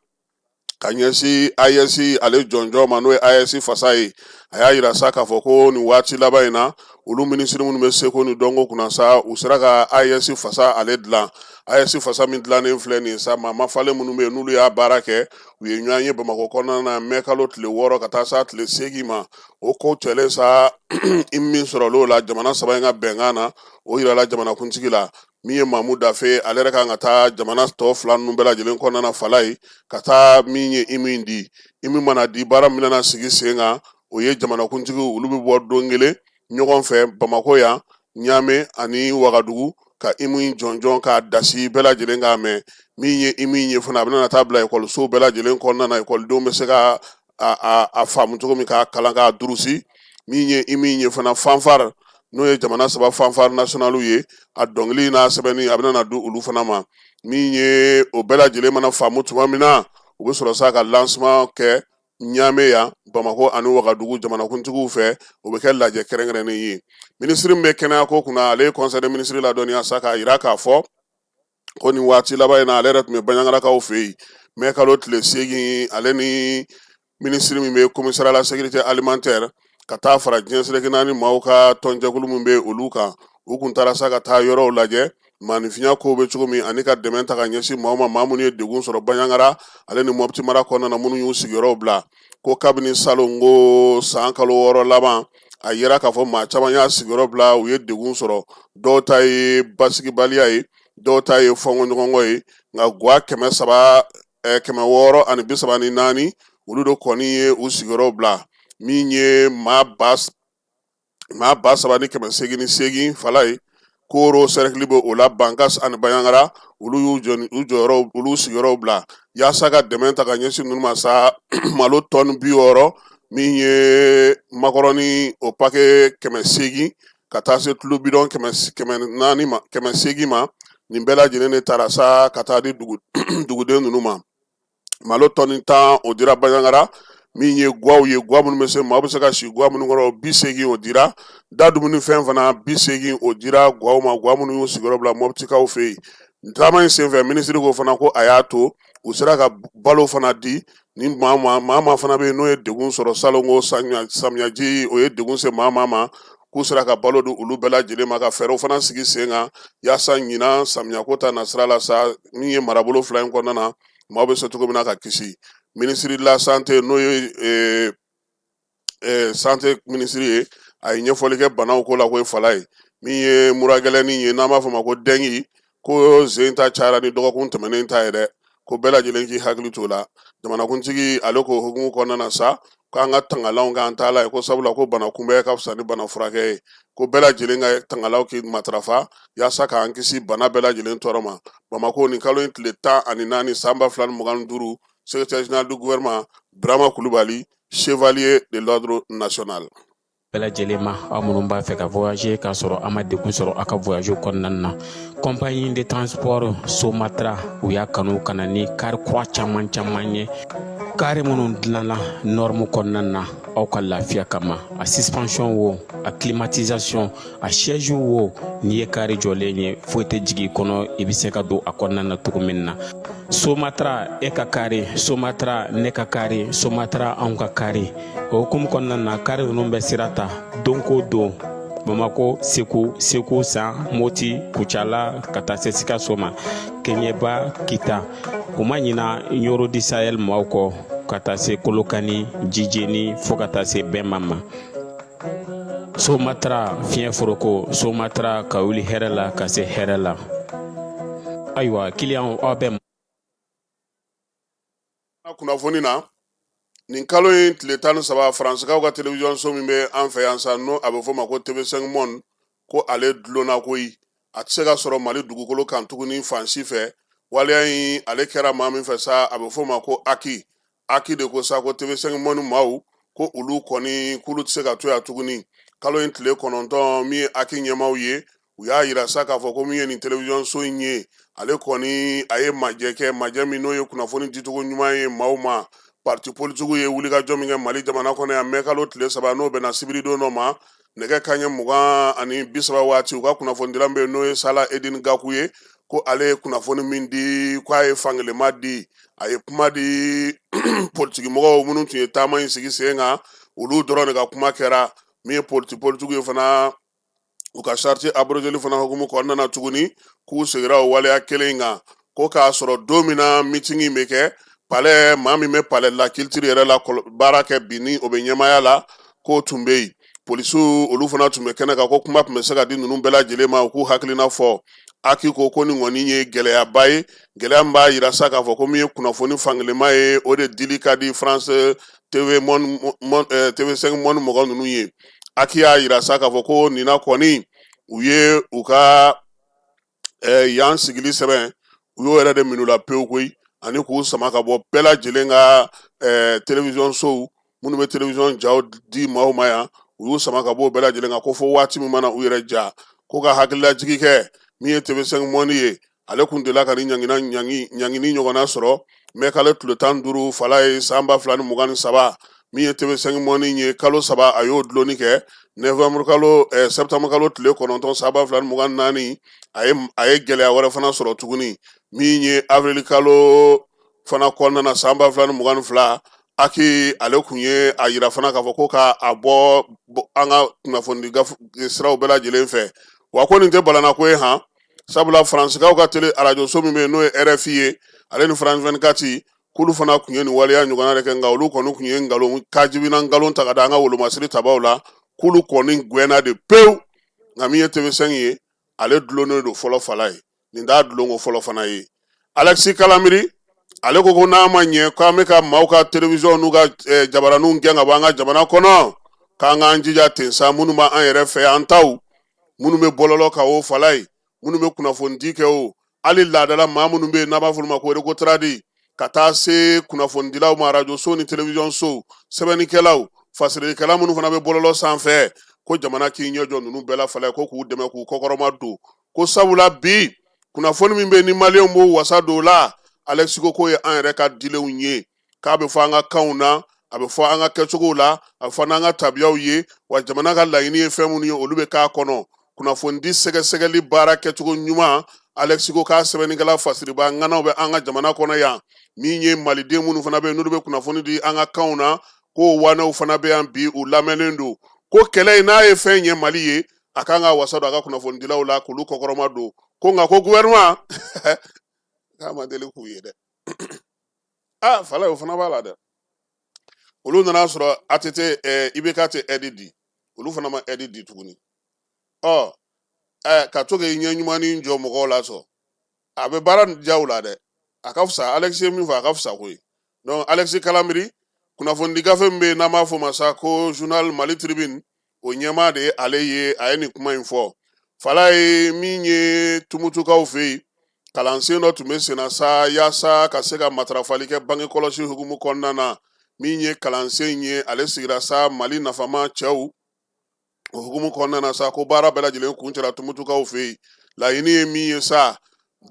Speaker 5: ka ɲɛsin AES ale jɔnjɔn ma, n'o ye AES fasa ye. A y'a yira sa k'a fɔ ko nin waati laban in na, olu minisiri minnu bɛ seko ni dɔnko kunna sa, u sera ka AES fasa ale dilan. AES fasa min dilannen filɛ nin ye sa, maa mafalen minnu bɛ yen n'olu y'a baara kɛ, u ye ɲɔgɔn ye Bamakɔ kɔnɔna na mɛ kalo tile 6 ka taa s'a tile 8 ma. O ko cɛlen sa, i min sɔrɔla o la jamana saba in ka bɛnkan na, o yirala jamanakuntigi la. Min ye Mamu Dafe, ale yɛrɛ kan ka taa jamana tɔ fila ninnu bɛɛ lajɛlen kɔnɔna na fala ye ka taa min ye hymne di. Hymne mana di, baara min bɛna sigi sen kan, o ye jamanakuntigiw olu bɛ bɔ don kelen ɲɔgɔn fɛ Bamakɔ yan, Ɲame ani Wagadugu, ka hymne jɔnjɔn k'a dasi bɛɛ lajɛlen k'a mɛn. Min ye hymne ye fana, a bɛna taa bila ekɔliso bɛɛ lajɛlen kɔnɔna na, ekɔlidenw bɛ se ka a faamu cogo min, k'a kalan, k'a durusi. Min ye hymne ye fana, fanfare, n'o ye jamana saba fanfare nationale ye, a dɔnkili n'a sɛbɛnni, a bɛna di olu fana ma. Min ye o bɛɛ lajɛlen mana faamu tuma min na, u bɛ sɔrɔ sa ka lancement kɛ Ɲame yan, Bamakɔ ani Wagadugu jamanakuntigiw fɛ. O bɛ kɛ lajɛ kɛrɛnkɛrɛnnen ye. Minisiri min bɛ kɛnɛyako kunna, ale ye conseil des ministres ladɔnniya sa k'a yira k'a fɔ ko nin waati laban in na, ale yɛrɛ tun bɛ Baɲagarakaw fɛ yen mɛ kalo tile 8, ale ni Minisiri min bɛ commissariat à la sécurité alimentaire ka taa fara diɲɛ seleke naani maaw ka tɔnjɛkulu min bɛ olu kan, u kun taara sa ka taa yɔrɔw lajɛ maaninfinya kow bɛ cogo min, ani ka dɛmɛ ta ka ɲɛsin maaw ma, maa minnu ye degun sɔrɔ Banjagara ale ni Mɔpti mara kɔnɔna na, minnu y'u sigiyɔrɔw bila. Ko kabini salon ko san kalo 6 laban, a yira k'a fɔ maa caman y'a sigiyɔrɔ bila, u ye degun sɔrɔ. Dɔw ta ye basigibaliya ye, dɔw ta ye fɔnkɔɲɔgɔnkɔ ye. Nka gwa 300, 634, olu de kɔni ye u sigiyɔrɔw bila. Min ye maa 3808 fala ye, Koro sɛrɛkili bɛ o la, Bankas ani Banjagara, olu y'u jɔ u jɔyɔrɔ, olu sigiyɔrɔw bila. Yaasa ka dɛmɛ ta ka ɲɛsin ninnu ma sa, malo tɔni 60, min ye makɔrɔni o pake 800, ka taa se tulu bidɔn 400 ma, 800 ma, nin bɛɛ lajɛlen de taara sa ka taa di duguden ninnu ma. Malo tɔni 10, o dira Banjagara. Min ye gwaw ye, gwa minnu bɛ se maaw bɛ se ka si gwa minnu kɔrɔ, 80, o dira. Da dumunifɛn fana 80, o dira gwaw ma, gwa minnu y'u sigiyɔrɔ bila Mɔptikaw fɛ yen. Taama in senfɛ, minisiri ko fana ko a y'a to u sera ka balo fana di ni maa maa fana bɛ yen n'o ye degun sɔrɔ salon ko samiyaji, o ye degun se maa maa ma, k'u sera ka balo di olu bɛɛ lajɛlen ma, ka fɛɛrɛw fana sigi sen kan yaasa ɲinan samiyako ta nasira la sa, min ye marabolo fila in kɔnɔna na, maaw bɛ se cogo min na ka kisi. Ministre de la santé, n'o ye santé minisiri ye, a ye ɲɛfɔli kɛ banaw ko la ko ye fala ye. Min ye muragɛlɛnnin ye, n'an b'a fɔ ma ko dengue, ko sen ta cayara ni dɔgɔkun tɛmɛnen ta ye dɛ, ko bɛɛ lajɛlen k'i hakili t'o la. Jamanakuntigi ale ko hukumu kɔnɔna na sa, k'an ka tangalanw k'an ta la ye, ko sabula ko bana kunbɛn ka fisa ni bana furakɛ ye, ko bɛɛ lajɛlen ka tangalaw k'i matarafa yaasa k'an kisi bana bɛɛ lajɛlen tɔɔrɔ ma. Bamakɔ, nin kalo in tile 14, san 2025, secrétaire général du gouvernement Birama Kulubali, chevalier de l'ordre national.
Speaker 14: Bɛɛ lajɛlen ma, aw minnu b'a fɛ ka voyager k'a sɔrɔ a ma degun sɔrɔ aw ka voyage kɔnɔna na, compagnie de transport Somatra, u y'a kanu ka na ni kari kura caman caman ye, kari minnu dilanna norme kɔnɔna na aw ka lafiya kama. A suspension wo, a climatisation, a siège wo, n'i ye kari jɔlen ye, foyi tɛ jigin i kɔnɔ, i bɛ se ka don a kɔnɔna na cogo min na. Somatra, e ka kari, Somatra, ne ka kari, Somatra, anw ka kari. O hukumu kɔnɔna na, kari ninnu bɛ sira ta don ko don Bamako, Segu, Segu San, Moti, Kucala, ka taa se Sikaso ma, Keɲeba, Kita. U ma ɲina Ɲoro du Sahel maaw kɔ, ka taa se Kolokani, Jijeni, fo ka taa se Bɛnma ma. Somatra, fiɲɛ foroko, Somatra, ka wuli hɛrɛ la ka se hɛrɛ la. Ayiwa, kiliyanw, aw bɛ
Speaker 5: kunnafoni na nin kalo in tile 13, Faransikaw ka télévision so min bɛ an fɛ yan sa, n'o a bɛ fɔ o ma ko TV5 Monde, ko ale dulonna koyi, a tɛ se ka sɔrɔ Mali dugukolo kan tuguni fan si fɛ. Waleya in ale kɛra maa min fɛ sa, a bɛ fɔ o ma ko AQUI. AQUI de ko sa ko TV5 Monde maaw, ko olu kɔni k'olu tɛ se ka to yan tuguni. Kalo in tile 9, min ye AQUI ɲɛmaaw ye, u y'a yira sa k'a fɔ ko min ye nin télévision so in ye, ale kɔni a ye majɛ kɛ, majɛ min n'o ye kunnafoni dicogo ɲuman ye maaw ma. Parti politigiw ye wulikajɔ min kɛ Mali jamana kɔnɔ yan mɛ kalo tile 3, n'o bɛnna sibiridon dɔ ma, nɛgɛ kanɲɛ 20 ni 30 waati, u ka kunnafonidila bɛ yen n'o ye Sala Edini Gaku ye, ko ale ye kunnafoni min di, k'a ye fankelenma di, a ye kuma di politikimɔgɔw minnu tun ye taama in sigi sen kan, olu dɔrɔn de ka kuma kɛra. Min ye parti politigiw ye fana, u ka charte abrogeli fana hukumu kɔnɔna na tuguni, k'u segira o waleya kelen in kan, ko k'a sɔrɔ don min na meeting in bɛ kɛ palais, maa min bɛ palais la culture yɛrɛ la baara kɛ bi, ni o bɛ ɲɛmaaya la, k'o tun bɛ yen. Polisiw, olu fana tun bɛ kɛnɛ kan, ko kuma tun bɛ se ka di ninnu bɛɛ lajɛlen ma, u k'u hakilina fɔ. AQUI ko nin kɔni ye gɛlɛyaba ye, gɛlɛya min b'a yira sa k'a fɔ ko min ye kunnafoni fankelenma ye, o de dili ka di France TV Monde, TV5 Monde mɔgɔ ninnu ye. AQUI y'a yira sa k'a fɔ ko nin na kɔni, u ye u ka yan sigili sɛbɛn, u y'o yɛrɛ de minɛ u la pewu koyi, ani k'u sama ka bɔ bɛɛ lajɛlen ka télévision sow minnu bɛ télévision jaw di maaw ma yan, u y'u sama ka bɔ bɛɛ lajɛlen kan, ko fo waati min mana u yɛrɛ ja. Ko ka hakililajigi kɛ, min ye TV5 Monde ye, ale kun delila ka ni ɲangina ɲangi ɲangini ɲɔgɔnna sɔrɔ mɛ kalo tile 15 fala ye san 2023. Min ye TV5 Monde ye, kalo 3 a y'o dulonni kɛ. Novembre kalo, septembre kalo tile 9, san 2024, a ye gɛlɛya wɛrɛ fana sɔrɔ tuguni. Min ye avril kalo fana kɔnɔna na, san 2022, Aki ale kun ye a yira fana k'a fɔ ko ka a bɔ an ka kunnafonidi siraw bɛɛ lajɛlen fɛ, wa ko nin tɛ balanako ye han, sabula faransikaw ka tele arajoso min bɛ yen n'o ye RFI ye, ale ni France 24, k'olu fana kun ye nin waleya ɲɔgɔnna de kɛ, nka olu kɔni kun ye nkalon kajibina nkalon ta ka da an ka wolomasiri tabaw la, k'olu kɔni gɛnna de pewu. Nka min ye TV5 ye, ale dulonnen don fɔlɔ fala ye, nin t'a dulonko fɔlɔ fana ye. Alexis Kalamiri ale ko ko n'a ma ɲɛ k'an bɛ ka maaw ka telewisɔn n'u ka jabaraninw gɛn ka bɔ an ka jamana kɔnɔ, k'an k'an jija ten sa, minnu b'an yɛrɛ fɛ an taw, minnu bɛ bɔlɔlɔ kan o fala ye, minnu bɛ kunnafonidi kɛ o, hali laadala maa minnu bɛ yen n'a b'a fɔ olu ma ko recotradi, ka taa se kunnafonidilaw ma arajoso ni telewisɔn so, sɛbɛnnikɛlaw, fasirilikɛla minnu fana bɛ bɔlɔlɔ sanfɛ, ko jamana k'i ɲɛ jɔ ninnu bɛɛ la fala ye, ko k'u dɛmɛ k'u kɔkɔrɔma don, ko sabula bi kunnafoni min bɛ ni maliyɛnw b'o wasa don o la, Alexis ko k'o ye an yɛrɛ ka dilenw ye, k'a bɛ fɔ an ka kanw na, a bɛ fɔ an ka kɛcogow la, a bɛ fɔ n'an ka tabiyaw ye, wa jamana ka laɲini ye fɛn minnu ye, olu bɛ k'a kɔnɔ. Kunnafonidi sɛgɛsɛgɛli baara kɛcogo ɲuman, Alexis ko k'a sɛbɛnnikɛla fasiriba ŋanaw bɛ an ka jamana kɔnɔ yan, min ye maliden minnu fana bɛ yen n'olu bɛ kunnafoni di an ka kanw na, k'o wanɛw fana bɛ yan bi, u lamɛnnen don, ko kɛlɛ in n'a ye fɛn ɲɛ Mali ye, a kan ka wasa don a ka kunnafonidilaw la k'olu kɔkɔrɔma don, ko nka ko gouvernement k'a ma deli k'u ye dɛ. Aa fala, o fana b'a la dɛ. Olu nana sɔrɔ ATT IBK tɛ aide di, olu fana ma aide di tuguni. Ɔ ka to k'i ɲɛ ɲumannin jɔ mɔgɔw la sɔn, a bɛ baara diya u la dɛ. A ka fisa, Alexis ye min fɔ, a ka fisa koyi. Donc Alexis Kalamiri, kunnafonidi gafe min bɛ yen n'an b'a fɔ o ma sa ko journal Mali Tribune, o ɲɛmaa de ye ale ye, a ye nin kuma in fɔ. Fala ye min ye Tumutukaw fɛ yen, kalansen dɔ tun bɛ senna sa yaasa ka se ka matarafali kɛ bange kɔlɔsi hukumu kɔnɔna na. Min ye kalansen ye, ale sigira sa Mali nafama cɛw o hukumu kɔnɔna na sa, ko baara bɛɛ lajɛlen kuncɛra Tumutukaw fɛ yen. Laɲini ye min ye sa,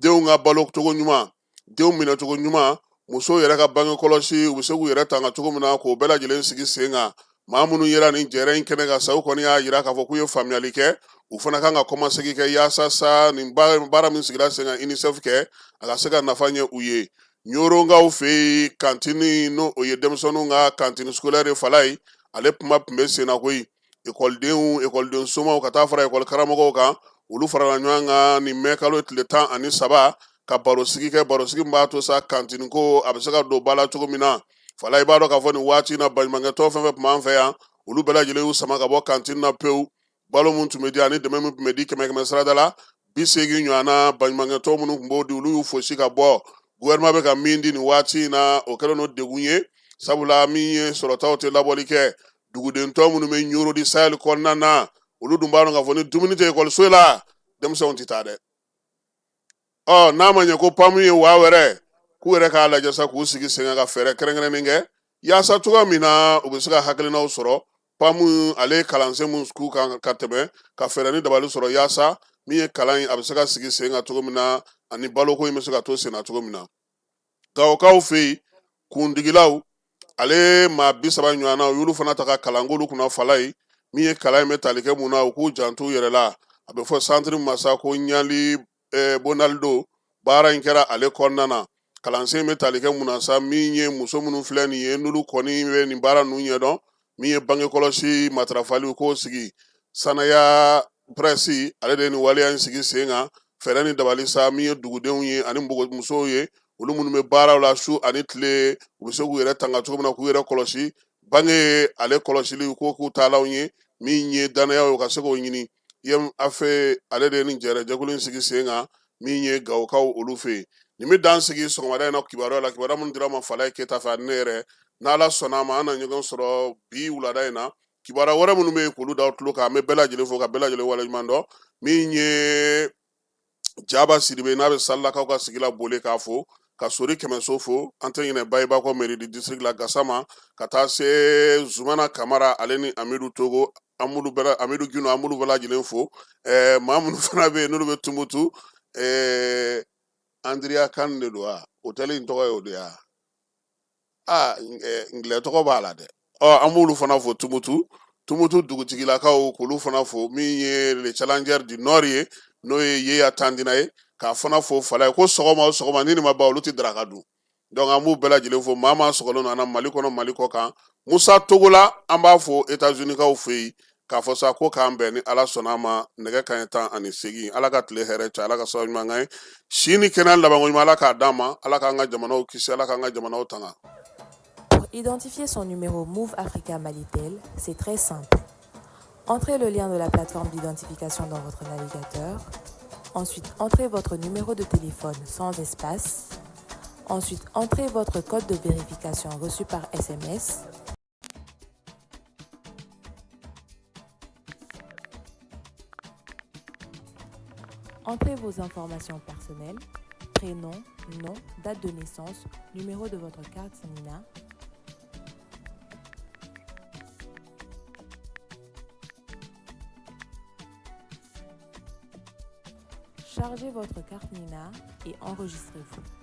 Speaker 5: denw ka balo cogo ɲuman, denw minɛcogo ɲuman, musow yɛrɛ ka bange kɔlɔsi, u bɛ se k'u yɛrɛ tanga cogo min na, k'o bɛɛ lajɛlen sigi sen kan. Maa minnu yera nin jɛrɛ in kɛnɛ kan sa, u kɔni y'a yira k'a fɔ k'u ye faamuyali kɛ, u fana kan ka kɔmasegin kɛ yaasa sa nin baara min sigira sen kan UNICEF kɛ, a ka se ka nafa ɲɛ u ye. Ɲoronkaw fɛ yen, kantini n'o o ye denmisɛnninw ka cantine scolaire fala ye, ale kuma tun bɛ sen na koyi. Ekɔlidenw, ekɔliden somaw, ka taa fara ekɔli karamɔgɔw kan, olu farala ɲɔgɔn kan nin mɛ kalo tile 13 ka barosigi kɛ, barosigi min b'a to sa kantini ko a bɛ se ka don ba la cogo min na. Fala, i b'a dɔn k'a fɔ nin waati in na, baɲumankɛtɔn fɛn fɛn tun b'an fɛ yan, olu bɛɛ lajɛlen y'u sama ka bɔ kantini na pewu. Balo min tun bɛ di ani dɛmɛ min tun bɛ di kɛmɛ kɛmɛ sarada la 80 ɲɔgɔn na, baɲumankɛtɔn minnu tun b'o di, olu y'u fosi ka bɔ. Gouvernement bɛ ka min di nin waati in na, o kɛlen don degun ye, sabula min ye sɔrɔtaw tɛ labɔli kɛ. Duguden tɔ minnu bɛ Ɲoro du Sahel kɔnɔna na, olu dun b'a dɔn k'a fɔ ni dumuni tɛ ekɔliso la, denmisɛnw tɛ taa dɛ. Ɔ n'a ma ɲɛ ko PAM ye waa wɛrɛ, k'u yɛrɛ k'a lajɛ sa, k'u sigi sen kan ka fɛɛrɛ kɛrɛnkɛrɛnnen kɛ yaasa cogoya min na u bɛ se ka hakilinaw sɔrɔ. PAM ale ye kalansen min k'u kan ka tɛmɛ, ka fɛɛrɛ ni dabali sɔrɔ yaasa min ye kalan ye, a bɛ se ka sigi sen kan cogo min na, ani baloko in bɛ se ka to sen na cogo min na. Gawokaw fɛ yen, kundigilaw, ale maa 30 ɲɔgɔnna, u y'olu fana ta ka kalan k'olu kunna fala ye. Min ye kalan in bɛ tali kɛ mun na, u k'u janto u yɛrɛ la. A bɛ fɔ santiri min ma sa ko Ɲali Bonaldo, baara in kɛra ale kɔnɔna na. Kalansen bɛ tali kɛ mun na sa, min ye muso minnu filɛ nin ye, n'olu kɔni bɛ nin baara ninnu ɲɛdɔn, min ye bange kɔlɔsi matarafali, k'o sigi. Sanaya presse ale de ye nin waleya in sigi sen kan. Fɛɛrɛ ni dabali sa, min ye dugudenw ye ani musow ye, olu minnu bɛ baaraw la su ani tile, u bɛ se k'u yɛrɛ tanga cogo min na, k'u yɛrɛ kɔlɔsi bange ale kɔlɔsili ko k'u taalanw ye, min ye danaya ye, u ka se k'o ɲini. IMF ale de ye nin jɛrɛjɛkulu in sigi sen kan, min ye Gawokaw olu fɛ yen. Nin bɛ dan sigi sɔgɔmada in na kibaruya la, kibaruya minnu dira ma Falaye Keyita fɛ ani ne yɛrɛ. N'Ala sɔnna a ma, an na ɲɔgɔn sɔrɔ bi wulada in na, kibaruya wɛrɛ minnu bɛ yen k'olu da tulo kan. An bɛ bɛɛ lajɛlen fo ka bɛɛ lajɛlen waleɲuman dɔn. Min ye Jaba Sidibe n'a bɛ Salilakaw ka sigi la boli k'a fo, ka Sori Kɛmɛso fo, an tɛ ɲinɛ Bayibakɔ mairie du district la Gasama, ka taa se Zumana Kamara ale ni Amidu Togo, an b'olu bɛɛ, Amidu Gindo, an b'olu bɛɛ lajɛlen fo. Maa minnu fana bɛ yen n'olu bɛ Tumutu, Andrea Kan de don wa, hôtel in tɔgɔ ye o de ye wa? Aa ngilɛ tɔgɔ b'a la dɛ. Ɔ an b'olu fana fo Tumutu, Tumutu dugutigilakaw, k'olu fana fo. Min ye le challenger du nord ye, n'o ye Yeya Tandina ye, k'a fana fo Fala ye, ko sɔgɔma o sɔgɔma ni nin ma ban, olu tɛ daraka dun. Donc an b'u bɛɛ lajɛlen fo. Maa maa sɔgɔlen don an na Mali kɔnɔ, Mali kɔ kan, Musa Togola, an b'a fo États-Unis kaw fɛ yen, k'a fɔ sa ko k'an bɛn ni Ala sɔnna a ma nɛgɛ kanɲɛ 18. Ala ka tile hɛrɛ cɛ, Ala ka sababu ɲuman k'an ye, si ni kɛnɛya labanko ɲuman Ala k'a d'an ma, Ala k'an ka jamanaw kisi, Ala k'an ka jamanaw tanga.
Speaker 15: Pour identifier son numéro Moov Africa Malitel, c'est très simple. Entrez le lien de la plateforme d'identification dans votre navigateur. Ensuite, entrez votre numéro de téléphone sans espace. Ensuite, entrez votre code de vérification reçu par SMS. Entrez vos informations personnelles, prénom, nom, date de naissance, numéro de votre carte NINA. Chargez votre carte NINA et enregistrez-vous.